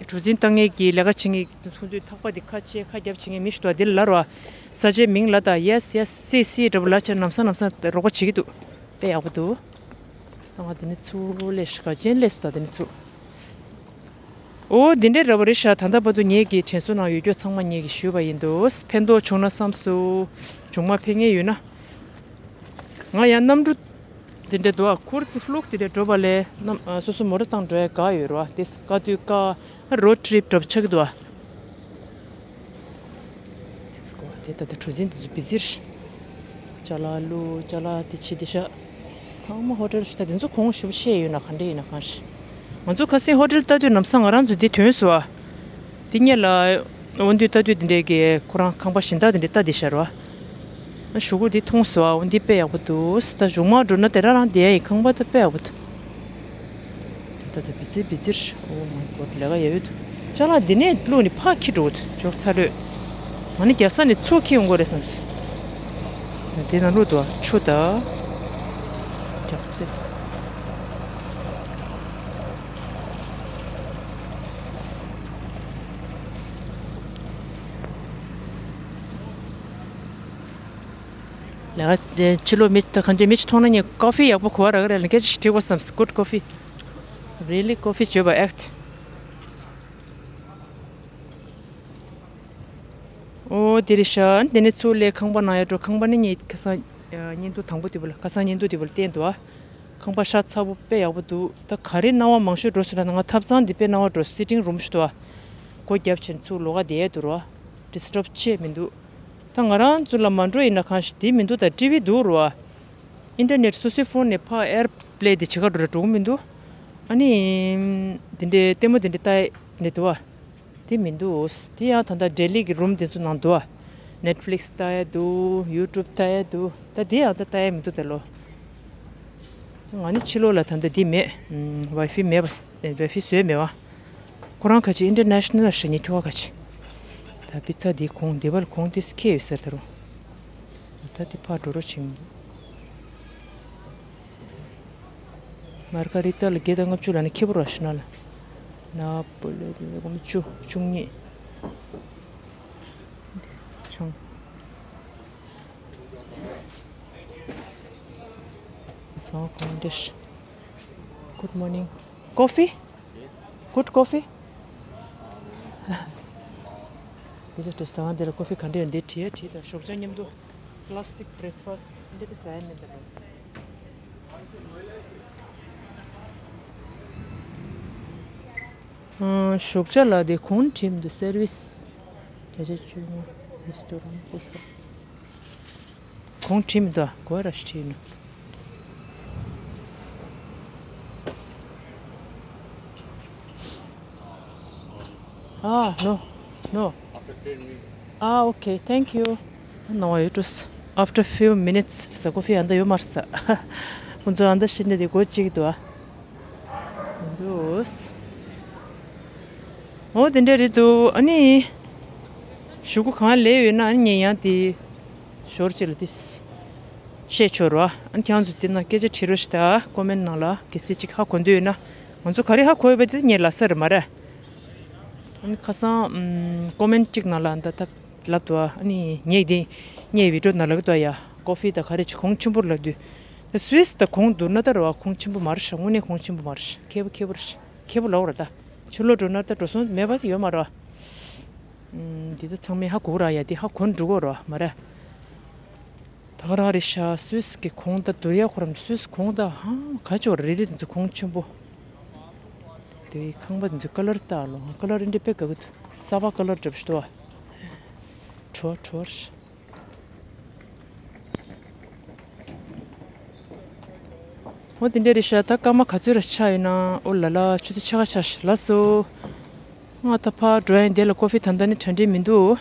གྲུ་གཟིངས་བཏང་མཁན་གྱི་ལས་ཀ་བྱེད་མཁན་ཁོང་ཚོའི་ཐག་པ་དེ་ཁ་ཕྱེ་ཁ་རྒྱབ་བྱེད་མཁན་མི་ཞིག་འདུག་དེ་ལ་ལབ་རོགས། ས་ཆའི་མིང་ལབ་དང་ཡེས་ཡེས་སི་སི་འདྲ་པོ་ལབ་བྱས་ལམ་སང་ལམ་སང་རོགས་པ་བྱེད་ཀྱི་འདུག་དཔེ་ཡག་པོ་འདུག་ད་ང་དེ་ནས་ཚུར་སླེབས་ཤག་ག་ཅན་སླེབས་སོང་། ད་དེ་ནས་ཚུར། ཨོ་འདི་འདྲས་འདྲ་པོ་རེད་ཤག་ད་ལྟ་བར་དུ་ངེད་ཀྱི་དྲན་གསོ་ནང་ཡོད་རྒྱུ་ཚང་མ་ངེད་ཀྱིས་ཞུས་པ་ཡིན་འདུག་ཕན་ཐོགས་བྱུང་ན་བསམ་སོང་། མཇུག་མ་ཕེབས་མཁན་ཡོད་ན། ང་ཡང་གནམ་གྲུ་དེ་འདྲ་འདུག་ཨ། ཁུར་ཙི་ཧྥླུག་དེ་འདྲ་འགྲོ་བ་ལས་གནམ་ཨ་སོ་སོ་མོ་ཊ་བཏང་འགྲོ་ཡ་དགའ་ཡོད་རེད་བ། དེ་དཀའ་སྡུག་དཀའ་རོཌ་ཊི་རིབ་འདྲ་པོ་ཆགས་ཀྱི་འདུག་ཨ། དེ་ད་ལྟ་གྲུ་གཟིངས་དེ་ཚོ་བི་ཟི་རེད། ཅ་ལག་བླུགས། ཅ་ལག་དེ་ཕྱི་དེ་བཞག་ཚང་མ་ཧོ་ཊེལ་ཞིག་ད་དེ་ཚོ་གོང་ཞེ་པོ་ཆེ་ཡོད་ན་ག་འདྲ་ཡིན་ན་གང་ཤེས། ང་ཚོ་ཁ་སང་ཧོ་ཊེལ་ལྟ་དུས་ལམ་སང་ང་རང་ཚོ་འདི་ཐོན་སོང་ཨ། འདི་སྔོན་ལ་འོ་འདི་ལྟ་དུས་འདི་འདྲའི་གི་ཁོ་རང་ཁང་པ་གཞན་དག་འདི་འདྲའི་ལྟ་བསྡད་ཤག་ར། གཞུག་གུ་འདི་མཐོང་སོང་ཨ། འོ་འདི་དཔེ་ཡག་པོ་འདུག་ད་གཞུག་མ་འགྲོ་ན་དེ་རང་རང་བསྡད་ཡ་ཡི་ཁང་པ་ད་དཔེ་ཡག་པོ་འདུག་ད་ད་བི་ཛི་བི་ཛི་རེད། Oh my God ལས་ཀ་ཡག་ཡོད་འདུག་ཅ་ལག་འདི་ནས་བླུགས་ནས་ཕར་འཁྱེར་འགྲོ་གི་འདུག་ཅོག་ཚ་ལོས། ང་ནི་རྒྱག་ས་ནས་ཚུར་འཁྱེར་ཡོང་དགོས་རེད་བསམ་སོང་། འདི་ནང་བླུགས་འདུག་ཆུ་དང་། རྒྱག་རྩེ། ལས་ཀ་ཕྱི་ལོགས་མི་ད་གང་ཅི་མི་ཅིག་མཐོང་ན་ངས་ཀོ་ཕི་ཡག་པོ་གོ་བ་རག་གི་རེད་ལ། སྐད་ཆ་ཞིག་དྲིས་དགོས་བསམ་སོང་། Good coffee. Really coffee བརྗོད་པ་ཨེག་ཊི། ཨོ་དེ་རེད་ཤག་དེ་ནས་ཚུར་སླེབས་ཁང་པ་ནང་ཡར་འགྲོ། ཁང་པ་ནི་ངས་ཁ་སང་བརྙན་ཐུང་དང་པོ་དེ་པོ་ལ་ཁ་སང་བརྙན་ཐུང་དེ་པོ་ལ་བསྟན་འདུག་ཨ། ཁང་པ་ཤ་ཚ་པོ་དཔེ་ཡག་པོ་འདུག་ད་ག་རེ་སྣང་བ་མང་ཤོས་འགྲོ་སོང་ན། ང་ཐབ་ཚང་འདི་དཔེ་སྣང་བ་འགྲོ། སི་ཊིང་རུམ་ཞིག་འདུག་ཨ། སྒོ་རྒྱབ་བྱས་ཚུར་ལོགས་ཀ་བསྡད་ཡས་འདུག་ར། ཌི་སི་ཊབ་བྱས་མི་འདུག་ད་ང་རང་ཚོ་ལ་མ་འགྲོ་ཡིན་ན་གང་ཞིག་དེ་མི་འདུག་ད་ཊི་ཝི་འདུག་ར། ཨིན་ཊར་ནེཊ་སོ་སོའི་ཕོན་ནས་ཕར་ཨེར་པི་ལེ་དེ་བྱེད་ག་འགྲོ་ར་འགྲོ་གི་མི་འདུག་ཨ་ནི། དེ་འདྲའི་ལྟད་མོ་དེ་འདྲ་ལྟ་ཡས་འདྲ་འདུག་ཨ། དེ་མི་འདུག་དེ་ཡང་ད་ལྟ་ལྡི་ལི་གི་རུམ་དེ་ཚོ་ནང་འདུག་ཨ། ནེཊ་ཕི་ལིག་སི་ལྟ་ཡས་འདུག་ཡུ་ཊུབ་ལྟ་ཡས་འདུག་ད་དེ་ཡང་ད་ལྟ་ཡས་མི་འདུག་ད་ལོ། ང་ནི་ཕྱི་ལོགས་ལ་ད་ལྟ་འདི་མེད། ཝའི་ཕི་མེད་པ། ཝའི་ཕི་བཟོས་མེད་པ། ཁོ་རང་ཁ་ཅིག་ཨིན་ཊར་ནེ་ཤ་ནལ་ལ་ཧྲི་ཉི་ཁྱོ་ག་ཁ་ཅིག་ད་པི་ཙ་འདི་གོང་འདི་བལ་གོང་དེ་སི་ཁེ་ཡོད་ཟེར་ད་རུང་། ད་འདི་ཕར་འགྲོ་རོགས་བྱེད་མི་འདུག་མར་ཀ་རི་ཏ་ལ་བརྒྱད་དང་ལྔ་བཅུ་ལ་ནི་ཁེ་པོ་ར་ཤི་ན་ལ། ན་པོ་ལེ་དེ་ལ་སྒོར་མོ་བཅུ་བཅུ་གཉིས། ཆུང་། ཟ་ཁང་འདི། Good morning. Coffee? Good coffee? དེ་ལ་དེ་ཟ་ཁང་འདི་ལ་ཀོ་ཕི་ག་འདྲ་ཡོད་འདི་དྲིས་ཡ་དྲིས་དང་ཞོགས་ཇ་མཉམ་དུ། Classic breakfast འདི་དུ་ཟ་ཡ་མིན་ད་རུང་། ཨ། ཞོགས་ཇ་ལ་དེ་གོང་དྲིས་མི་འདུག་སེར་བིས་བརྒྱ་ཆ་བཅུ་ལྔ། རེ་སི་ཊོ་རན་དེ་ས། གོང་དྲིས་མི་འདུག་གོ་ར་ཞིག་དྲིས་ནོ། ཨ། No. No. After ten minutes. Ah, okay. Thank you. No, it was after few minutes. ས་ཀོ་ཕི་ཨ་མདའ་ཡོད་མ་རེད་ས། ཁོང་ཚོ་ཨ་མདའ་ཤི་ནས་དེ་སྒོ་གཅིག་འདུག་ཨ། འདུག་འོ་དེ་འདྲ་རེད་འདུག་ཨ་ནི། གཞུག་གུ་གང་ལས་ཡོད་ན་ཨ་ནི་ངས་ཡང་དེ་ཞོར་གཅིག་ལ་དེ་བཤད་ཆོག་རོ། ཨ་ནི་ཁྱེད་རང་ཚོ་དེ་ན་སྐད་ཆ་དྲི་རོགས་ཞེས་ད་ཀོ་མེན་ནང་ལ་གལ་སྲིད་ཅིག་ཧ་གོ་འདོད་ཡོད་ན། ང་ཚོ་ག་རེ་ཧ་གོ་ཡོད་པ་དེ་ངས་ལབ་ས་རེད་མ་རེད། ཨ་ནི་ཁ་སང་ཨམ་ཀོ་མེན་ཊི་གཅིག་ནང་ལ་འདི་ལྟ་ལབ་འདུག་ཨ་ནི་ངས་དེ་ངའི་བི་ཌི་ཡོ་ནང་ལབ་ཀྱི་འདུག་ཡ། ཀོ་ཕི་དང་ག་རེ་ཅིག་གོང་ཆེན་པོ་རེད་ལབ་དུས། ད་སུད་སི་དང་གོང་བསྡུར་ན་ད་རེད་བ། གོང་ཆེན་པོ་མ་རེད་ཤག་དངོས་གནས་གོང་ཆེན་པོ་མ་རེད་ཤག་ཁེ་པོ་ཁེ་པོ་རེད་ཤག་ཁེ་པོ་ལབ་རེད་ད། ཕྱི་ལོགས་འགྲོ་ན་ད་འགྲོ་སོང་མེད་པ་དེ་ཡོད་མ་རེད་བ། ཨམ་འདི་ད་ཚང་མས་ཧ་གོ་ར་ཡ། དེ་ཧ་གོ་འགྲོ་གི་རེད་བ་མ་རེད། ད་ག་རང་རེད་ཤག་སུད་སི་གི་གོང་ད་བསྡུར་ཡག་ཁོ་རང་སུད་སི་གོང་ད་ཧང་ག་ཅོག་རེད་རེད། དེ་ཚོ་གོང་ཆེན་པོ། དེ་ཁང་པ་དེ་ཚོ་ཀ་ལར་ལྟ་ཨ་ལོ། ཀ་ལར་འདི་འདྲ་དཔེ་དགའ་གི་འདུག་གསར་པ་ཀ་ལར་འདྲ་པོ་ཞིག་འདུག་བ། དྲོ་དྲོ། འོ་དེ་འདྲ་རེད་ཤག་ད་སྐར་མ་ག་ཚོད་ར་ཆགས་ཡོད་ན། ཨོ་ལ་ལ་ཆུ་ཚོད་ཕྱེད་ཀ་ཆགས་ཤག་ལགས་སོ། ང་ད་ཕར་འགྲོ་ཡ་ཡིན། དེ་ལ་ཀོ་ཕི་ད་ལྟ་ནི་གྲ་སྒྲིག་མི་འདུག་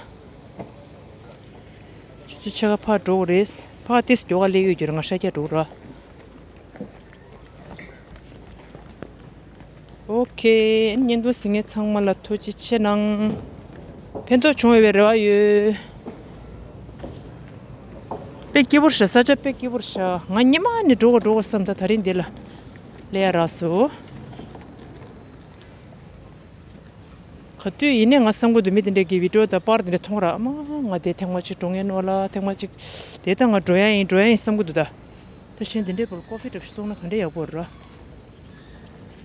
ཆུ་ཚོད་ཕྱེད་ཀ་ཕར་འགྲོ་དགོས་རེད། ཕར་ཏིས་མགྱོགས་ག་སླེབས་ཡོད་རྒྱུ་རེད། ང་ཤར་རྒྱག་འགྲོ་དགོས་ར། ཨོ་ཁེ། བརྙན་ཐུང་གཟིགས་མཁན་ཚང་མ་ལ་ཐུགས་རྗེ་ཆེ་གནང་། ཕན་ཐོགས་བྱུང་བའི་རེ་བ་ཡོད། དཔེ་སྐྱིད་པོ་རེད་ཤག་ས་ཆ་དཔེ་སྐྱིད་པོ་རེད་ཤག་ང་སྔོན་མ་ནས་འགྲོ་དགོས་འགྲོ་དགོས་བསམ། ད་ད་རིང་འདི་ལ་སླེབས་ཡ་རག་སོང་། ག་དུས་ཡིན་ནའི་ང་བསམ་གྱི་འདུག་མི་དེ་འདྲས་ཀྱི་བི་ཌི་ཡོ་དང་པར་དེ་འདྲ་མཐོང་ར། ཨ་མ་ང་དེ་ཐེངས་མ་གཅིག་འགྲོ་མཁན་ནོ་ལ། ཐེངས་མ་གཅིག་དེ་ད་ང་འགྲོ་ཡ་ཡིན་འགྲོ་ཡ་ཡིན་བསམ་གྱི་འདུག་ད་ད་གཞན་དེ་འདྲས་པོ་ལ་ཀོ་ཕི་འདྲ་པོ་ཞིག་བཙོང་ན་ག་འདྲས་ཡག་པོ་རེད་ར།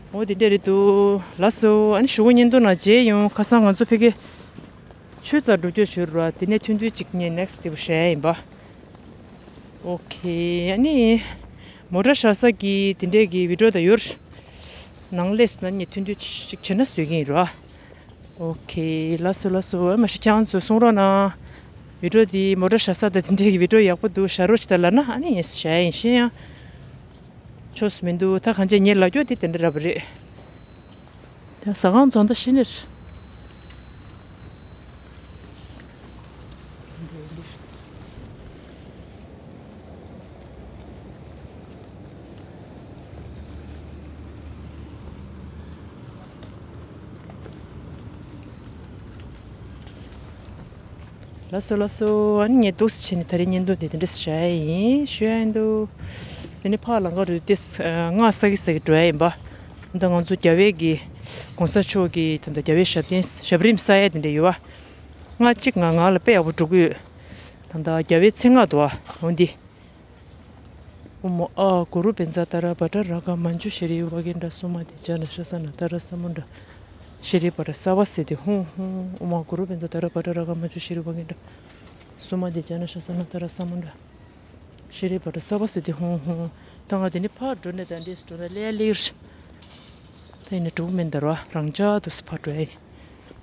འོ་དེ་འདྲས་རེད་འདུག་ལགས་སོ། ཨ་ནི་གཞུག་གུ་བརྙན་ཐུང་ནང་མཇལ་ཡོང་། ཁ་སང་ང་ཚོ་ཕ་གི་ཆོས་རྩེ་འགྲོ་རྒྱུ་བྱས་ར། དེ་ནས་ཐུང་ཐུང་གཅིག་ངས་ནེག་སི་དེ་པོ་བཤད་ཡ་ཡིན་པ། ཨོ་ཁེ། ཨ་ནི་མོ་ཊ་བཞག་ས་གི་དེ་འདྲས་ཀྱི་བི་ཌི་ཡོ་ད་ཡོད། ནང་སླེབས་སོང་ན་ངས་ཐུང་ཐུང་ཅིག་བྱས་ན་བཟོ་གི་ཡིན་ར། ཨོ་ཁེ། ལགས་སོ་ལགས་སོ། ཨ་མ་ཤི་ཁྱེད་རང་ཚོ་གསུང་རོགས་གནང་། བི་ཌི་ཡོ་དེ་མོ་ཊ་བཞག་ས་དང་དེ་འདྲས་ཀྱི་བི་ཌི་ཡོ་ཡག་པོ་འདུག་བཞག་རོགས་བྱེད་ད་ལབ་ན་ཨ་ནི་ངས་བཞག་ཡ་ཡིན། གཞན་ཡང་ཆོས་སུ་མི་འདུག་ད་གང་བྱས་ངས་ལབ་རྒྱུ་དེ་དེ་འདྲ་ར་བ་རེད། ད་ཟ་ཁང་རྫོང་ད་གཞི་ནས། ལགས་སོ་ལགས་སོ། ཨ་ནི་ངས་འདུག་སེ་བྱས་ནས་ད་རེས་བརྙན་ཐུང་འདི་དེ་འདྲ་བྱ་ཡ་ཡིན་ཞུ་ཡ་ཡིན་འདུག་དེ་ནས་ཕར་ལམ་ཁ་རུ་ཏིས་ཨ་སྔགས་བསགས་ཀྱི་བསགས་ཀྱི་འགྲོ་ཡ་ཡིན་པ། ད་ང་ཚོ་རྒྱལ་བའི་གི་གོང་ས་མཆོག་གི་ད་ལྟ་རྒྱལ་བའི་ཞབས་བརྟན་ཞབས་རིམ་བསགས་ཡ་དེ་འདྲ་ཡོད་པ། སྔགས་གཅིག་ང་ང་ལ་དཔེ་ཡག་པོ་འགྲོ་གི་ཡོད། ད་ལྟ་རྒྱལ་བའི་མཚན་སྔགས་འདུག་པ། འོ་འདི། ཨོཾ་ཨཱཿུ་རུ་བཛྲ་ཏཱ་ར་བྷ་དྲ་ར་ག་མཉྫུ་ཤྲཱི་ཝ་གེ་ཌ་སུ་མ་དྷི་ཛྙཱ་ན་ཤ་ས་ན་ཏཱ་ར་ས་མུ་ཌ་ཤྲཱི་པ་ཏྲ་སརྦ་སིདྡྷི་ཧཱུྃ་ཧཱུྃ། ཨོཾ་ཨཱཿུ་རུ་བཛྲ་ཏཱ་ར་བྷ་དྲ་ར་ག་མཉྫུ་ཤྲཱི་ཝ་གེ་ཌ་སུ་མ་དྷི་ཛྙཱ་ན་ཤ་ས་ན་ཏཱ་ར་ས་མུ་ཌ་ཤྲཱི་པ་ཏྲ་སརྦ་སིདྡྷི་ཧཱུྃ་ཧཱུྃ། ད་ང་དེ་ནས་ཕར་འགྲོ་ནས་ད་འདྲས་སུ་འགྲོ་ན་ལེ་ལེ་རེད། ད་ཡིན་ན་འགྲོ་མིན་ད་ར་རང་འཇགས་འདུག་སེ་ཕར་འགྲོ་ཡ་ཡིན།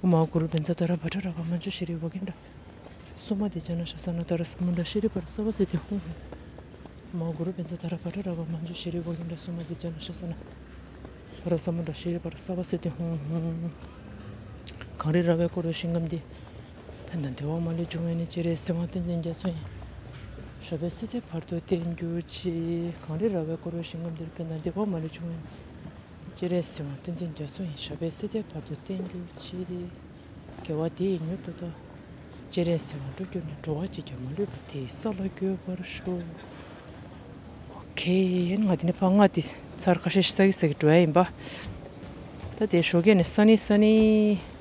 ཨོཾ་ཨཱཿུ་རུ་བཛྲ་ཏཱ་ར་བྷ་དྲ་ར་ག་མཉྫུ་ཤྲཱི་ཝ་གེ་ཌ་སུ་མ་དྷི་ཛྙཱ་ན་ཤ་ས་ན་ཏཱ་ར་ས་མུ་ཌ་ཤྲཱི་པ་ཏྲ་སརྦ་སིདྡྷི་ཧཱུྃ་ཧཱུྃ། ཨོཾ་ཨཱཿུ་རུ་བཛྲ་ཏཱ་ར་བྷ་དྲ་ར་ག་མཉྫུ་ཤྲཱི་ཝ་གེ་ཌ་སུ་མ་དྷི་ཛྙཱ་ན་ཤ་ས་ན་ཏཱ་ར་ས་མུ་ཌ་ཤྲཱི་པ་ཏྲ་སརྦ་སིདྡྷི་ཧཱུྃ་ཧཱུྃ། གངས་རི་ར་བས་བསྐོར་བའི་ཞིང་ཁམས་འདི། ཕན་དང་བདེ་བ་མ་ལུས་འབྱུང་བའི་གནས། སྤྱན་རས་གཟིགས་དབང་བསྟན་འཛིན་རྒྱ་མཚོ་ཡི། ཞབས་པད་སྲིད་མཐའི་བར་དུ་བརྟན་གྱུར་ཅིག་གངས་རི་ར་བས་བསྐོར་བའི་ཞིང་ཁམས་འདིར། ཕན་དང་བདེ་བ་མ་ལུས་འབྱུང་བའི་གནས། སྤྱན་རས་གཟིགས་དབང་བསྟན་འཛིན་རྒྱ་མཚོ་ཡི། ཞབས་པད་སྲིད་མཐའི་བར་དུ་བརྟན་གྱུར་ཅིག་དགེ་བ་འདི་ཡིས་མྱུར་དུ་བདག་སྤྱན་རས་གཟིགས་དབང་འགྲུབ་གྱུར་ནས། འགྲོ་བ་གཅིག་ཀྱང་མ་ལུས་པ། དེ་ཡི་ས་ལ་འགོད་པར་ཤོག་ཨོ་ཁེ། ང་དེ་ནས་ཕར་སྔགས་དེ་ཚར་ཁ་ཤས་ཤིག་བསགས་ཀྱི་བསགས་ཀྱི་འགྲོ་ཡ་ཡིན་པ། ད་དེ་ཞོགས་ཀས་ནས་ས་ནི་ས་ནི།